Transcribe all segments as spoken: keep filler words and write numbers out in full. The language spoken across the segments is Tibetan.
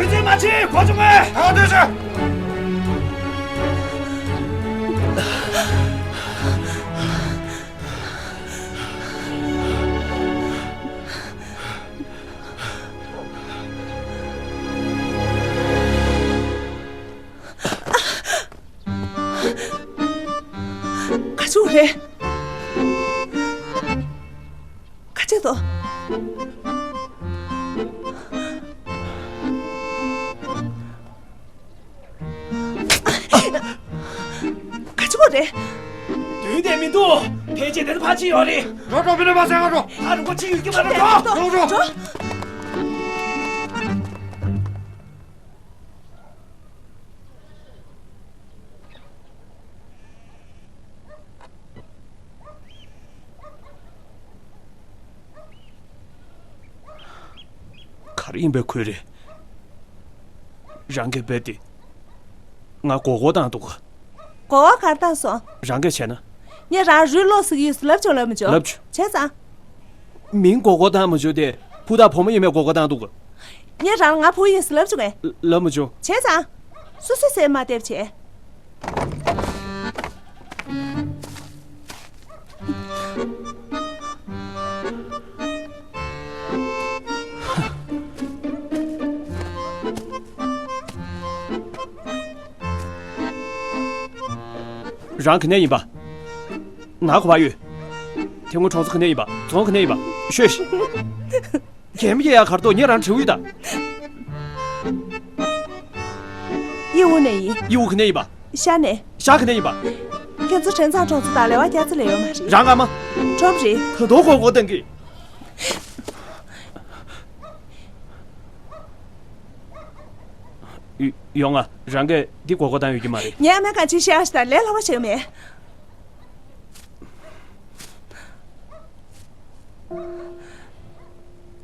ཚོད་མ་བྱེད། གོ་བྱུང་ངས། ད་འདོད་ཆ། ག་ཚོད་རེད། ག་ཚོད་དོ། ག་ཚོད་རེད། དུས་དེ་མི་འདུག་ཕལ་ཆེར་དེར་ཕར་ཕྱིན་ཡོད་རེད། འགྲོ་འགྲོ། མི་ལ་མ་ཟེར། ང་འགྲོ། ད་རུང་ཁོ་ཕྱིན་ཡོད་ཀྱི་མ་རེད། འགྲོ། འགྲོ་འགྲོ། ག་རེ་ཡིན་པའི་ཁུལ་རེད། རང་གིས་རྦད་དེ་ང་མགོ་སྐོར་བཏང་འདུག་ག་མགོ་སྐོར་ག་རེ་བཏང་སོང་། རང་གིས་བྱས་ན། ངས་རང་རུས་སློག་ཟེར་གྱི་ཡོད་ཟེར་ལབ་བྱུང་ལབ་མི་བྱུང་། ལབ་བྱུང་། བྱས་ཙང་། མིང་མགོ་སྐོར་བཏང་མ་བྱུང་སྟེ། བུ་དང་བུ་མོ་ཡིན་མིན་མགོ་སྐོར་བཏང་འདུག་ག་ངས་རང་ལ་ང་བུ་ཡིན་ཟེར་ལབ་བྱུང་ངས། ལབ་མ་བྱུང་། བྱས་ཙང་། སོ་སོས་སེམས་མ་བདེ་བྱས། རང་ག་ནས་ཡིན་པ། ནག་གོ་བ་ཡོད། དེ་སྔོན་གྲོང་ཚོ་ག་ནས་ཡིན་པ། རྫོང་ག་ནས་ཡིན་པ། ཤོད་ཤིག་གད་མོ་ཡ་ཡ་གར་ཏོ། ངས་རང་དྲིའུ་ཡོད་ད། ཡིའུ་ནས་ཡིན། ཡིའུ་ག་ནས་ཡིན་པ། ཤ་ནས། ཤ་ག་ནས་ཡིན་པ། ཁྱེད་ཚོ་བྲེང་ཚང་གྲོང་ཚོ་དང་ལེ་བ་རྒྱ་ཚ་ལས་ཡོད་མ་རེད། རང་ཨ་མ། ཁྲོམ་རེད། ད་དོ་གོ་གོ་ཏང་གི། ཡོང་ང་། རང་གིས་འདི་མགོ་སྐོར་བཏང་ཡོད་ཀྱི་མ་རེད། ངའི་ཨ་མས་གང་ཅི་བཤད་ཨ་ཞིག་དང་ལས་སླ་བ་བྱེད་མེད།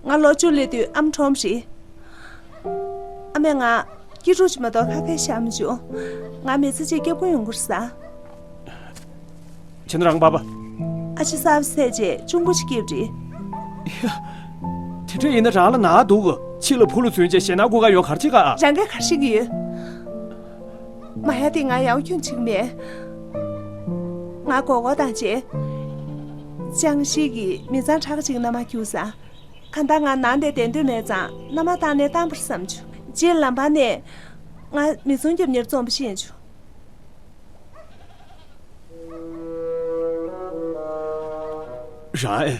ང་ལོ་བཅུ་སླེབས་དུས་ཨ་མ་ཁྲོམ་རེད། ཨ་མས་ང་སྐྱིད་སྡུག་ཅིག་མ་གཏོགས་ཁ་ཁས་བཤད་མི་བྱུང་། ང་མི་ཚེ་གཅིག་སྐྱབས་མགོན་ཡོང་གི་རེད་ཟེར། བྱས་ན་རང་པ་པ། ཨ་ཅེ་གསར་པ་བསད་རྗེས་གཅུང་པོ་ཞིག་སྐྱེས་པ་རེད། ཡ། དེ་འདྲ་ཡིན་ན་རང་ལ་ན་འདུག་ག་ཕྱི་ལ་བུ་ལ་བརྫུན་རྗེས་ཞེད་སྣང་སྐུ་ག་ཡོང་ག་རེ་བྱེད་ག་ཨ། རང་གིས་ག་རེ་ཤེས་ཀྱི་ཡོད། མ་ཡ་དེ་ང་ཡང་ཁྱོད་འཆིག་མེད། ང་མགོ་སྐོར་བཏང་རྗེས། ཅང་ཤིས་ཀྱིས་མི་ཚང་ཁྲག་གཅིག་མནའ་མ་བསྐྱུར་ཙང་། གང་ལྟར་ང་ནང་དེར་བསྡད་འདོད་མེད་ཙང་མནའ་མ་བཏང་ནས་བཏང་པར་བསམ་བྱུང་། རྗེས་ལམ་བར་ནས། ང་མི་ཚང་རྒྱབ་གཉེར་རྩོམ་པ་ཤེས་བྱུང་། རང་ཨེ།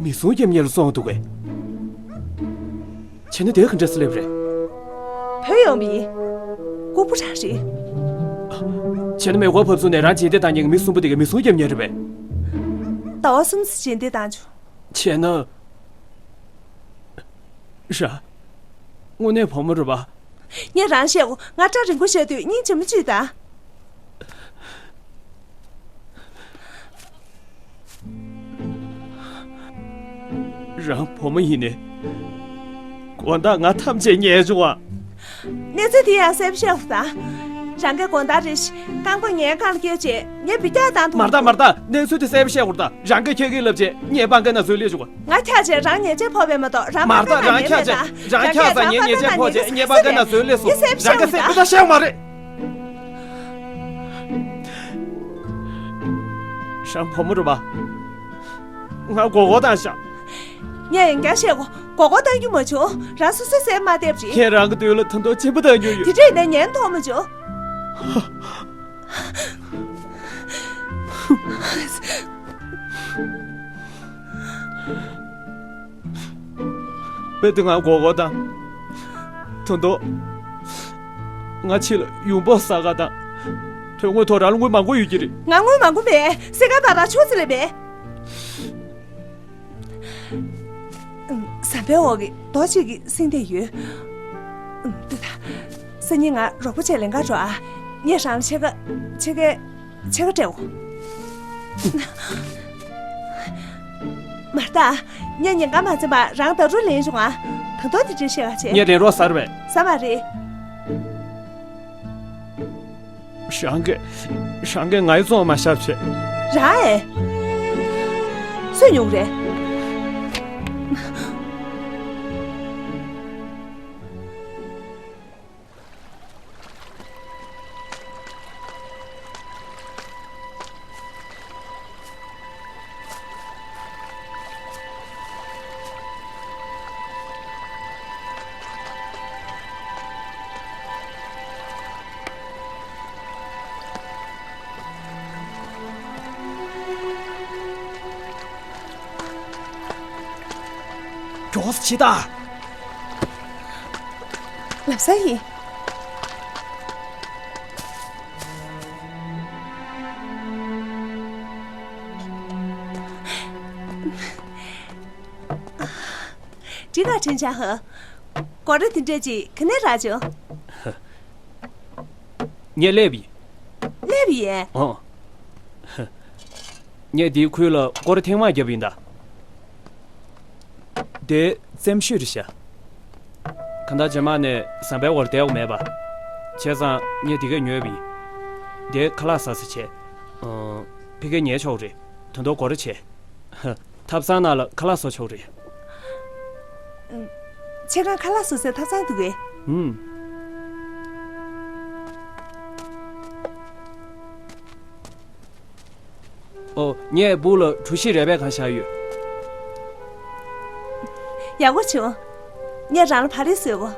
མི་ཚང་རྒྱབ་གཉེར་ལ་སོང་འདུག་གས། བྱས་ན་དེ་ག་འདྲ་སེ་སླེབས་རེད། བུད་ཡོང་བ་ཡིན། ལྐུགས་པ་རང་རེད། བྱས་ན་མེ་འཁོར་ཕབ་ཚུགས་ནས་རང་རྗེས་འདེད་བཏང་མཁན་གྱི་མི་གསུམ་པོ་དེ་གའི་མི་ཚང་རྒྱབ་གཉེར་རེད་པས། ཟླ་བ་གསུམ་ཙམ་རྗེས་འདེད་བཏང་བྱུང་། བྱས་ན། རང་། དངོས་གནས་བུ་མོ་རེད་པ། ངས་རང་བཤད་གོ་ང་སྐྲ་རིང་པོ་བཤད་དུས་སྙིང་རྗེ་མོ་ཅིག་དང་། རང་བུ་མོ་ཡིན་ནའི། དགོང་དག་ང་ཐམས་ཅད་ཉལ་བྱུང་བ། གནས་ཚུལ་དེ་ཡང་གསལ་པོ་བཤད་དགོས་ད། རང་གིས་དགོང་དག་རེ་བཞིན་རྐང་པ་ངའི་རྐང་ལ་བཀལ་བྱས་ངའི་འབུད་རྒྱག་བཏང་འདུག་མ་རེད་ད་མ་རེད་ད། གནས་ཚུལ་དེ་གསལ་པོ་བཤད་དགོས་རེད་ད། རང་གིས་ཁྱེད་ཀྱིས་ལབ་བྱས་ངའི་པང་ཁའི་ནང་འཛུལ་སླེབས་བྱུང་བ། ང་འཁྱག་བྱས་རང་ཉལ་ཆས་ཕོག་པས་མ་གཏོགས་རང་མ་རེད་ད། པང་ཁ་རང་ཉལ་འཁྱག་མེད་བྱས་ད། རང་འཁྱག་ཙང་ངའི་ཉལ་ཆས་ཕོག་བྱས་ངའི་པང་ཁའི་ནང་འཛུལ་སླེབས་སོང་། ངས་གསལ་པོ་རང་གིས་བཤད་གསལ་པོ་ད་བཤད་མ་རེད། རང་བུ་མོ་རེད་པ། ང་མགོ་སྐོར་བཏང་ཤག་ངས་ཡང་བསྐྱར་བཤད་གོ་མགོ་སྐོར་བཏང་རྒྱུ་མ་བྱུང་། རང་སོ་སོའི་སེམས་མ་བདེ་བ་རེད། ངས་རང་གི་མདུན་ལ་ཐུན་ཐོག་སྦྱིན་པ་བཏང་རྒྱུ་ཡོད། དེ་འདྲ་ཡིན་ན་ཉན་མཐོང་མ་བྱུང་། དཔེ་དེ་ང་མགོ་སྐོར་དང་། དོན་དུ། ང་ཕྱི་ལ་ཡུང་བོ་ཟ་ག་དང་། དོན་དངོས་ཐོག་རང་ལ་དངུལ་མང་པོ་ཡོད་ཀྱི་རེད། ང་དངུལ་མང་པོ་མེད། སེ་ག་པ་ར་ཆུ་ཚི་ལས་མེད། ཟམ་པའི་འོག་གི་རྡོ་གཅིག་གི་སེང་ལྡེང་ཡོད། འདི་ད། སང་ཉིན་ང་རོགས་པ་བྱས་ལེན་ག་འགྲོ་ཨ། ངས་རང་ལ་ཕྱེད་ཀ་ཕྱེད་ཀའི། ཕྱེད་ཀ་སྤྲད་འོ། མ་རེད་ད། ངས་ཉེན་ཁ་མ་འཛེམས་པར་རང་ད་རུང་ལེན་བྱུང་ང་། ད་དུང་དེ་འདྲའི་བཤད་པ་བྱེད། ངས་ལེན་རོགས་ཟེར་བས། ཟ་མ་རེད། རང་གིས། རང་གིས་ང་ཡི་བཙོང་མ་བཞག་བྱས། རང་ཨེ། སུས་ཉོ་གི་རེད། མགྱོགས་སེ་བྱེད་དང་། ལབ་ས་ཡིན། འགྲིག་ག་ཁྲེན་ཅང་ཧོ། སྒོ་ར་དེ་འདྲས་ཅིག་ག་ནས་རག་བྱུང་། ངས་སླེབས་ཡིན། སླེབས་ཡིན། ཨང་། ངས་འདིའི་ཁུལ་ལ་སྐོར་ཐེངས་མང་བརྒྱབ་ཡིན་ད། དེ་བཙེམ་ཤོས་རེད་ཤག་གང་ལྟར་རྗེས་མ་ནས་ཟམ་པའི་འོག་བསྡད་དགོས་མེད་པ། བྱས་ཙང་ངས་འདི་གས་ཉོས་པ་ཡིན། དེ་ཁ་ལག་ཟ་ས་བྱས། ཨང་། ཕ་གིར་ཉལ་ཆོག་རེད། ད་དུང་སྒོ་ར་བྱས། ཐབ་ཚང་ནང་ལ་ཁ་ལག་བཟོ་ཆོག་རེད། ཨང་། ཁྱེད་རང་ཁ་ལག་བཟོ་སའི་ཐབ་ཚང་འདུག་གས། ཨུམ། ཨོ། ངས་སྦུག་ལ་གྲོ་ཞིབ་རས་པས་གང་བཞག་ཡོད། ཡག་པོ་བྱུང་། ངས་རང་ལ་བག་ལེབ་བཟོས་གོ།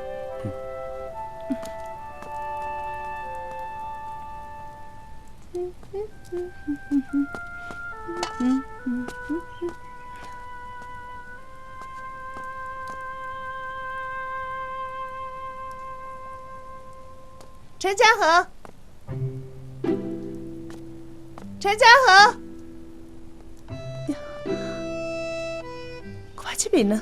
ཁྲེན་ཅང་ཧོ། ཁྲེན་ཅང་ཧོ། ག་པར་ཕྱིན་པ་ཡིན་ན།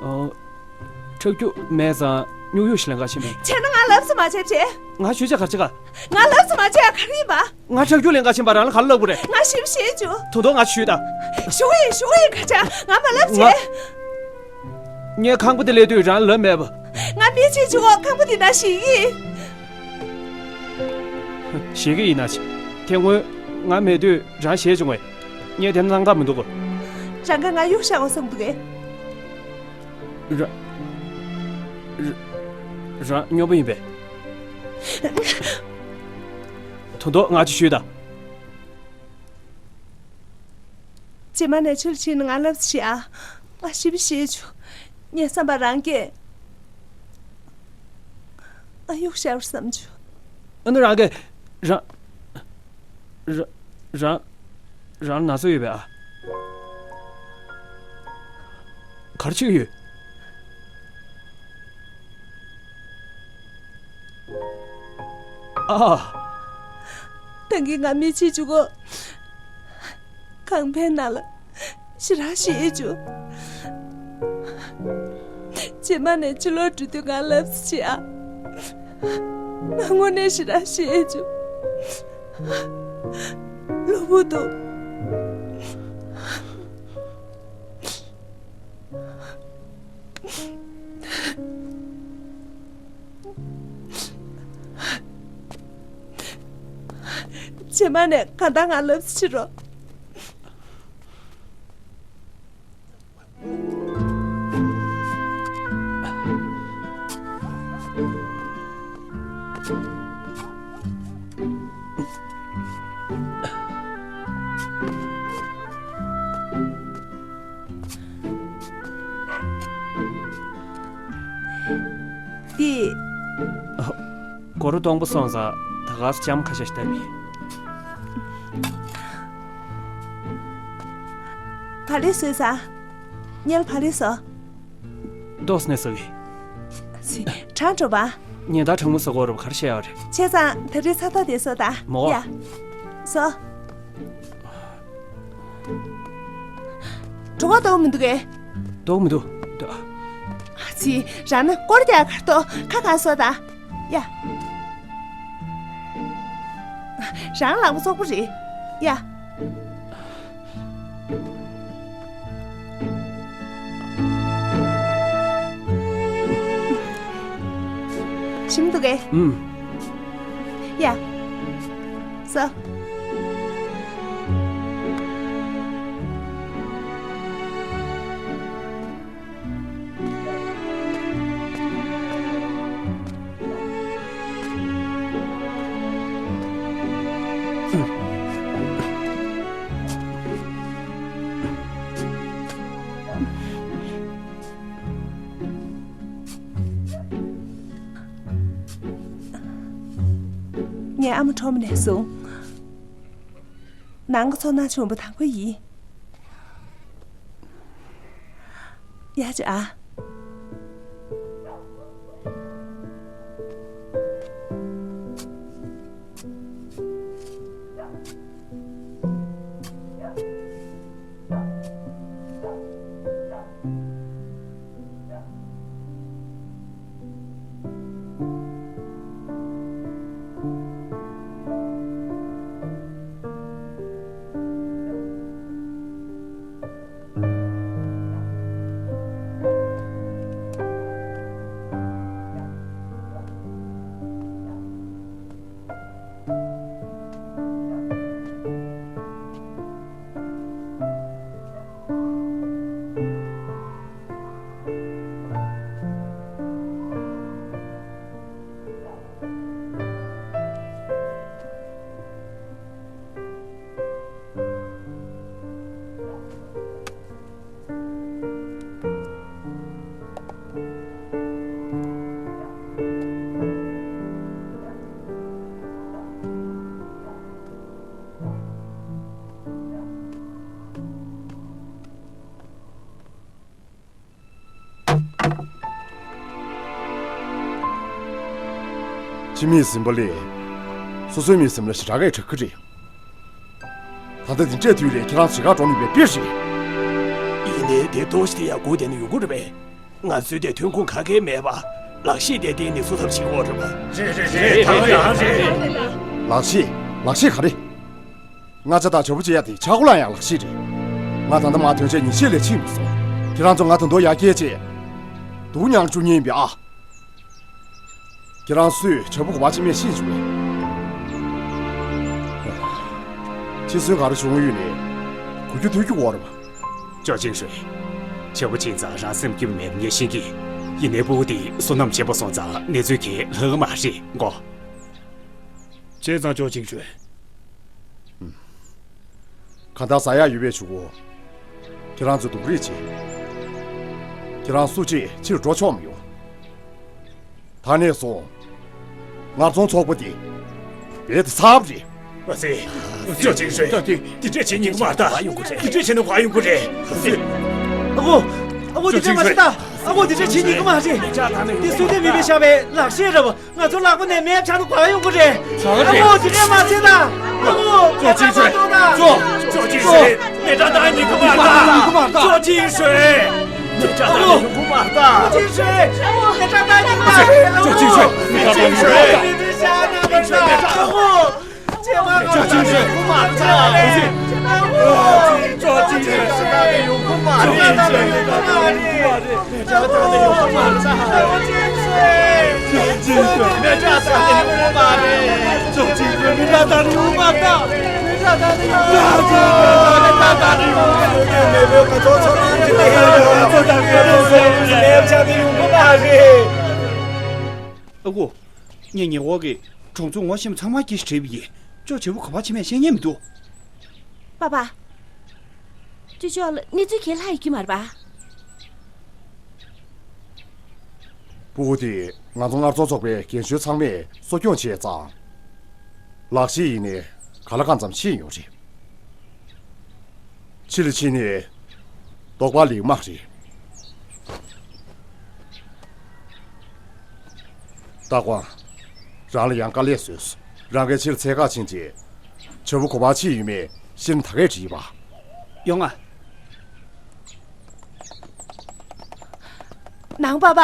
ཨོ། ཁྲག་རྒྱུན་མེད་ཙང་སྨྱུ་གུ་ཞིག་ལེན་ག་ཕྱིན་པས། བྱས་ན་ང་ལབ་ཙམ་མ་བྱས་བྱས། ང་ཞུས་བྱས་ག་རེ་བྱེད་ག་ང་ལབ་ཙམ་མ་བྱས་ག་རེ་ཡིན་པ། ང་ཁྲག་རྒྱུན་ལེན་ག་ཕྱིན་པ་རང་ལ་ག་རེ་ལབ་དགོས་རེད། ང་ཞིབ་ཞིབ་བྱས་བྱུང་། ད་དུང་ང་ཞུས་དང་། ཞུ་གི་ཡིན་ཞུ་གི་ཡིན་ཁ་ཆ་ང་མ་ལབ་ང་བྱས། ངས་ཁང་པ་དེ་སླེབས་དུས་རང་ལབ་མེད་པ། ང་མི་གཅིག་བྱུང་ཁང་པ་དེ་ན་ཞིག་ཡིན། ཞིག་གི་ཡིན་ན་ཆེ། དེ་སྔོན་ང་མེད་དུས་རང་ཞེད་བྱུང་བས། ངས་དེ་ན་སྣང་དག་མི་འདུག་གོ། རང་ག་ང་གཡུག་བཞག་པ་བསམ་འདུག་གས། ར། ར། རང་སྨྱོ་པོ་ཡིན་པས། ད་དུང་ང་ཅིག་ཞུས་དང་། རྗེས་མ་ནས་ཁྱོད་ཕྱིན་ང་ལབ་ཤིག་ཨ། ང་ཞིབ་ཞིབ་བྱས་བྱུང་། ངས་བསམ་པ་རང་གིས་ང་གཡུག་བཞག་པ་བསམ་བྱུང་། ཨ་ནི་རང་གིས་རང་། ར། རང་། རང་ན་ཚ་ཡོད་པས་ཨ། ག་རེ་བྱེད་ཀྱི་ཡོད། ཨ། ད་གིན་ང་མི་ཚེ་གཅིག་པོ་ཁང་པའི་ནང་ལ་ཞེ་དྲག་ཞེད་བྱུང་། རྗེས་མ་ནས་ཕྱི་ལོགས་འགྲོ་དུས་ང་ལབ་ཤིག་ཨ། ང་དངོས་གནས་ཞེ་དྲག་ཞེད་བྱུང་། གློ་བུར་དུ། རྗེས་མ་ནས་གང་ལྟར་ང་ལབ་ཤིག་རོགས། འདི། སྒོར་སྟོང་པ་སོང་ཙང་ད་ག་སེ་ལྕམ་ཁ་ཤས་ཤིག་བཏབ་ཡིན། བག་ལེབ་བཟོས་ས། གཉལ་བག་ལེབ་བཟོ། ཏོག་ཙམ་ནས་ཟ་གི། སི། གྲང་འགྲོ་བ། ཉིན་ལྟར་གྲང་མོ་ཟ་དགོས་རེད་པ། ག་རེ་བཤད་ཡོད་རེད། བྱས་ཙང་ད་རེས་ཚ་ཐག་དེ་བཟོ་དང་། མོ། ཡ། བཟོ། གྲོད་ཁོག་ལྟོགས་མི་འདུག་གས། ལྟོགས་མི་འདུག་ད། སི། རང་ན་སྐོར་རྒྱག་གར་ཏོ་ཁ་གང་བཟོ་དང་། ཡ། རང་ལག་པ་བཙོག་པོ་རེད། ཡ། ཞིམ་འདུག་གས། ཨུམ། ཡ། ཟ། ངའི་ཨ་མ་ཁྲོམ་ནས་བཟུང་། ནང་གི་ཚོར་སྣང་བྱུང་བ་དང་པོ་ཡིན། ཡ་ཅི་ཨ། ཁྱིམ་མིས་ཟིན་པ་ལས། སོ་སོའི་མིས་ཟིན་པ་ལ་ཞེ་དྲག་གི་དྲག་གི་རེད། ད་ལྟ་འདི་འདྲའི་དུས་ལ་ཁྱེད་རང་ཇི་ག་འགྲོ་ནུས་པའི་དཔེ་རེད། ཡིན་ནའི་དེ་ཏོག་ཙམ་དེ་ཡང་སྒུག་བསྡད་ན་ཡོང་གི་རེད་པས། ང་ཚོའི་དེ་ཐོན་ཁུངས་ག་གེ་མེད་པ། ལག་ཤེས་དེ་བརྟེན་ནས་བཟོ་ཐབས་བྱེད་དགོས་རེད་པ། རེད་རེད་རེད། ད་ག་རང་རེད། ལག་ཤེས། ལག་ཤེས་ག་རེ། ང་ཅག་དང་བྱ་སྤུ་བྱེད་ཡ་དེ་ཆག་སྒོ་ལ་ཡང་ལག་ཤེས་རེད། ང་ད་ལྟ་མར་ཐོན་ཆེད་ཉིན་ཤས་ལས་ཕྱིན་མི་སོང་། ཁྱེད་རང་ཚོ་ང་ད་དུང་ཡར་སྐྱེལ་ཆེད། སྡུག་མྱངས་བཅུག་མཁན་ཡིན་པས་ཨ། ཁྱེད་རང་ཚོས་བྱ་སྤུ་ག་པར་ཕྱིན་མེད་ཤེས་བྱུང་བས། འཆི་གསོན་ག་རེ་བྱུང་ཡོད་ནས། གོ་རྒྱུ་ཐོས་རྒྱུ་ཡོད་རེད་པ། ཅོ་ཅིན་ཧྲུའེ། བྱ་སྤུ་ཕྱིན་ཙང་རང་སེམས་སྐྱིད་པོ་མེད་པ་ངས་ཤེས་ཀྱི། ཡིན་ནའི་སྤུ་གུ་དེ་བསོད་ནམས་ཆེན་པོ་སོང་ཙང་གནས་ཚུལ་གང་ལྷག་གི་མ་རེད་གོ། བྱས་ཙང་ཅོ་ཅིན་ཧྲུའེ། གང་ལྟར་ཟ་ཡག་ཡོད་པས་བྱུག་གོ། ཁྱེད་རང་ཚོ་སྡུག་རུས་བྱེད། ཁྱེད་རང་སུ་གཅིག་ཕྱིར་འགྲོ་ཆོག་མི་ཡོང་། ད་ནས་བཟུང་། ངར་ཚོང་ཚོགས་པ་འདི། རྦད་དེ་ཚར་བ་རེད། ཨ་ཙི། ཅོ་ཅིན་ཧྲུའེ། ད་དེ་འདི་འདྲས་བྱེད་ཉན་གི་མ་རེད་ད། འདི་འདྲས་བྱས་ན་ག་ཡོང་གི་རེད། ཨ་ཁུ། ཨ་ཁུ་འདི་འདྲས་མ་བྱེད་ད། ཨ་ཁུ་འདི་འདྲས་བྱེད་ཉན་གི་མ་རེད། འདི་སུན་ཏེ་མི་བའི་ཤ་བའི་ལག་ཤེས་རེད་པ། ང་ཚོ་ལག་པ་ནས་མེ་ཆག་ཏུ་ག་ཡོང་གི་རེད། ཨ་ཁུ་འདི་འདྲས་མ་བྱེད་ད། ཨ་ཁུ། ཅོ་ཅིན་ཧྲུའེ། ཅོ། ཅོ་ཅིན་ཧྲུའེ། མེ་སྲེག་བཏང་ཉན་གི་མ་རེད་ད། ཅོ་ཅིན་ཧྲུའེ། མེ་སྲེག་བཏང་ཉན་གི་མ་རེད་ད། ཅོ་ཅིན་ཧྲུའེ། ཨ་ཁུ་མེ་སྲེག་བཏང་ཉན་གི་མ་རེད། ཅོ་ཅིན་ཧྲུའེ། མེ་སྲེག་བཏང་ཉན་གི་མ་རེད་ད། ཅོ་ཅིན་ཧྲུའེ། ཨ་ཁུ། ཅོ་ཅིན་ཧྲུའེ། ཅོ་ཅིན་ཧྲུའེ། ཅོ་ཅིན་ཧྲུའེ། ཨ་ཁུ། ངས་ཉེ་འཁོར་གྱི་གྲོང་ཚོའི་ངོ་ཤེས་པ་ཚང་མ་སྐད་ཆ་དྲིས་པ་ཡིན། ཅོ་བྱ་སྤུ་ག་པར་ཕྱིན་མེད་ཤེས་མཁན་མི་འདུག་པ་པ། ཅོ་ཅོ་ལ་གནས་ཚུལ་གང་ལྷག་ཡོད་ཀྱི་མ་རེད་པ། སྤུ་གུ་དེ་ང་ཚོ་ངར་ཚོང་ཚོགས་པའི་རྒན་གཞོན་ཚང་མས་གསོ་སྐྱོང་བྱས་ཙང་། ལག་ཤེས་ཡིན་ནའི་ག་ལ་གང་འཚམ་ཤེས་ཡོད་རེད། ཕྱི་ལ་ཕྱིན་ནས་རྟོགས་པ་ལེགས་མ་རེད། ཏཱ་ཀོང་། རང་ལ་ཡང་དཀའ་ལས་བཟོས། རང་གིས་ཕྱིར་འཚོལ་གར་ཕྱིན་རྗེས། བྱ་སྤུ་ག་པར་ཕྱིན་ཡོད་མེད་ཤེས་ན་ད་གས་དྲིས་པ། ཡོང་ང་། ནང་པ་པ།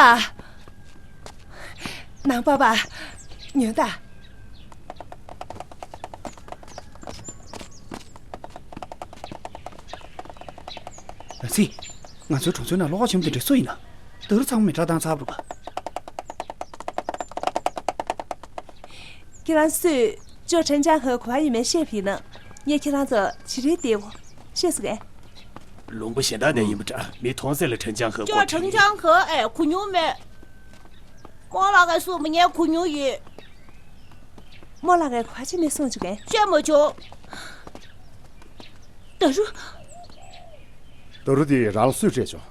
ནང་པ་པ། ཉོན་ད། ལ་སི། ང་ཚོའི་གྲོང་ཚོའི་ནང་གློག་ཆེན་པོ་དེ་འདྲ་སུ་ཡིན་ན། ད་རུང་ཚང་མ་མེ་སྲེག་བཏང་ཚར་བ་རེད་པ། ཁྱེད་རང་ཚོས་ཅོ་ཁྲེང་ཅང་ཧེ་ག་པར་ཡོད་མེད་ཤེས་པ་ཡིན་ན། ངས་ཁྱེད་རང་ཚོ་ཇེ་རིང་བསྡད་དགོས། ཤེས་སོང་ངས། ལུང་པ་གཞན་དག་ནས་ཡིན་པ་འདྲ། མི་མཐོང་ས་ལ་ཁྲེང་ཅང་ཧེ་སྐོར་ཅོ་ཁྲེང་ཅང་ཧེ་ཨེ་གོ་མྱོང་མེད། རྨོ་ལགས་ཀྱིས་གསུངས་པ་ངས་གོ་མྱོང་ཡོད། རྨོ་ལགས་ཀྱིས་ག་པར་ཕྱིན་མེད་གསུངས་བྱུང་ངས། བཤད་མ་བྱུང་། ད་རུང་། ད་རུང་དེ་རང་ལ་སུས་སྤྲད་བྱུང་།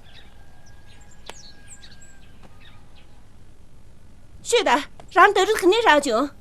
ཤོད་ད། རང་ད་རུང་ག་ནས་རག་བྱུང་།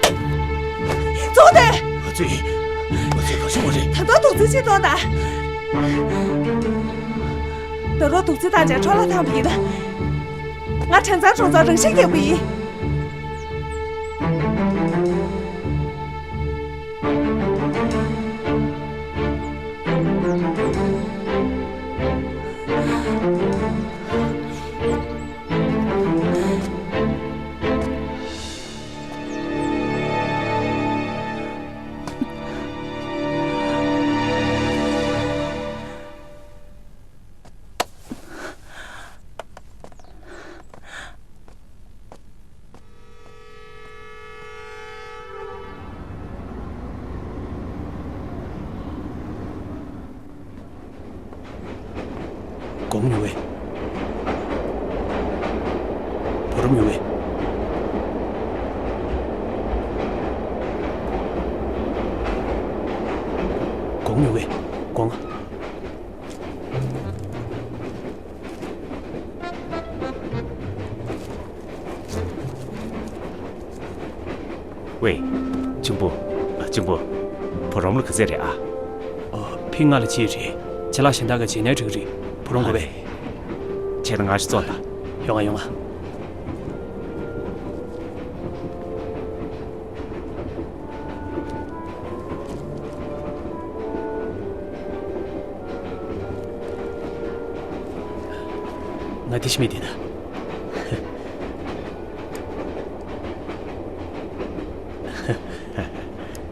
ཙོང་ཏེ། ཨ་ཙི། ཨ་ཙི། ག་སོང་བ་རེད། ད་དུང་རྡོག་རྫིས་ཅིག་བཏང་དང་། ད་རུང་རྡོག་རྫིས་བཏང་བྱས་འཕྲོ་བརླག་བཏང་བ་ཡིན་ན། ང་བྲང་ཚང་གྲོང་ཚོར་རང་ཤི་རྒྱག་གི་ཡིན། དགོངས་ཡོང་བས། བུ་རམ་ཡོང་བས། དགོངས་ཡོང་བས། དགོངས། ཝེ། གཅུང་པོ། ཨ། གཅུང་པོ། བུ་རོམ་ལ་ག་ཚད་རེད་ཨ། ཨ། ཕི་ལྔ་ལ་གཅིག་རེད། ཅ་ལག་གཞན་དག་གི་རྗེས་ནས་འགྲིག་རེད། བུ་རོམ་དགོས་པས། བྱས་ན་ང་ཞིག་ཙོག་ལ། ཡོང་ང་ཡོང་ང་། ང་དེ་ཤི་མི་དེ་ན།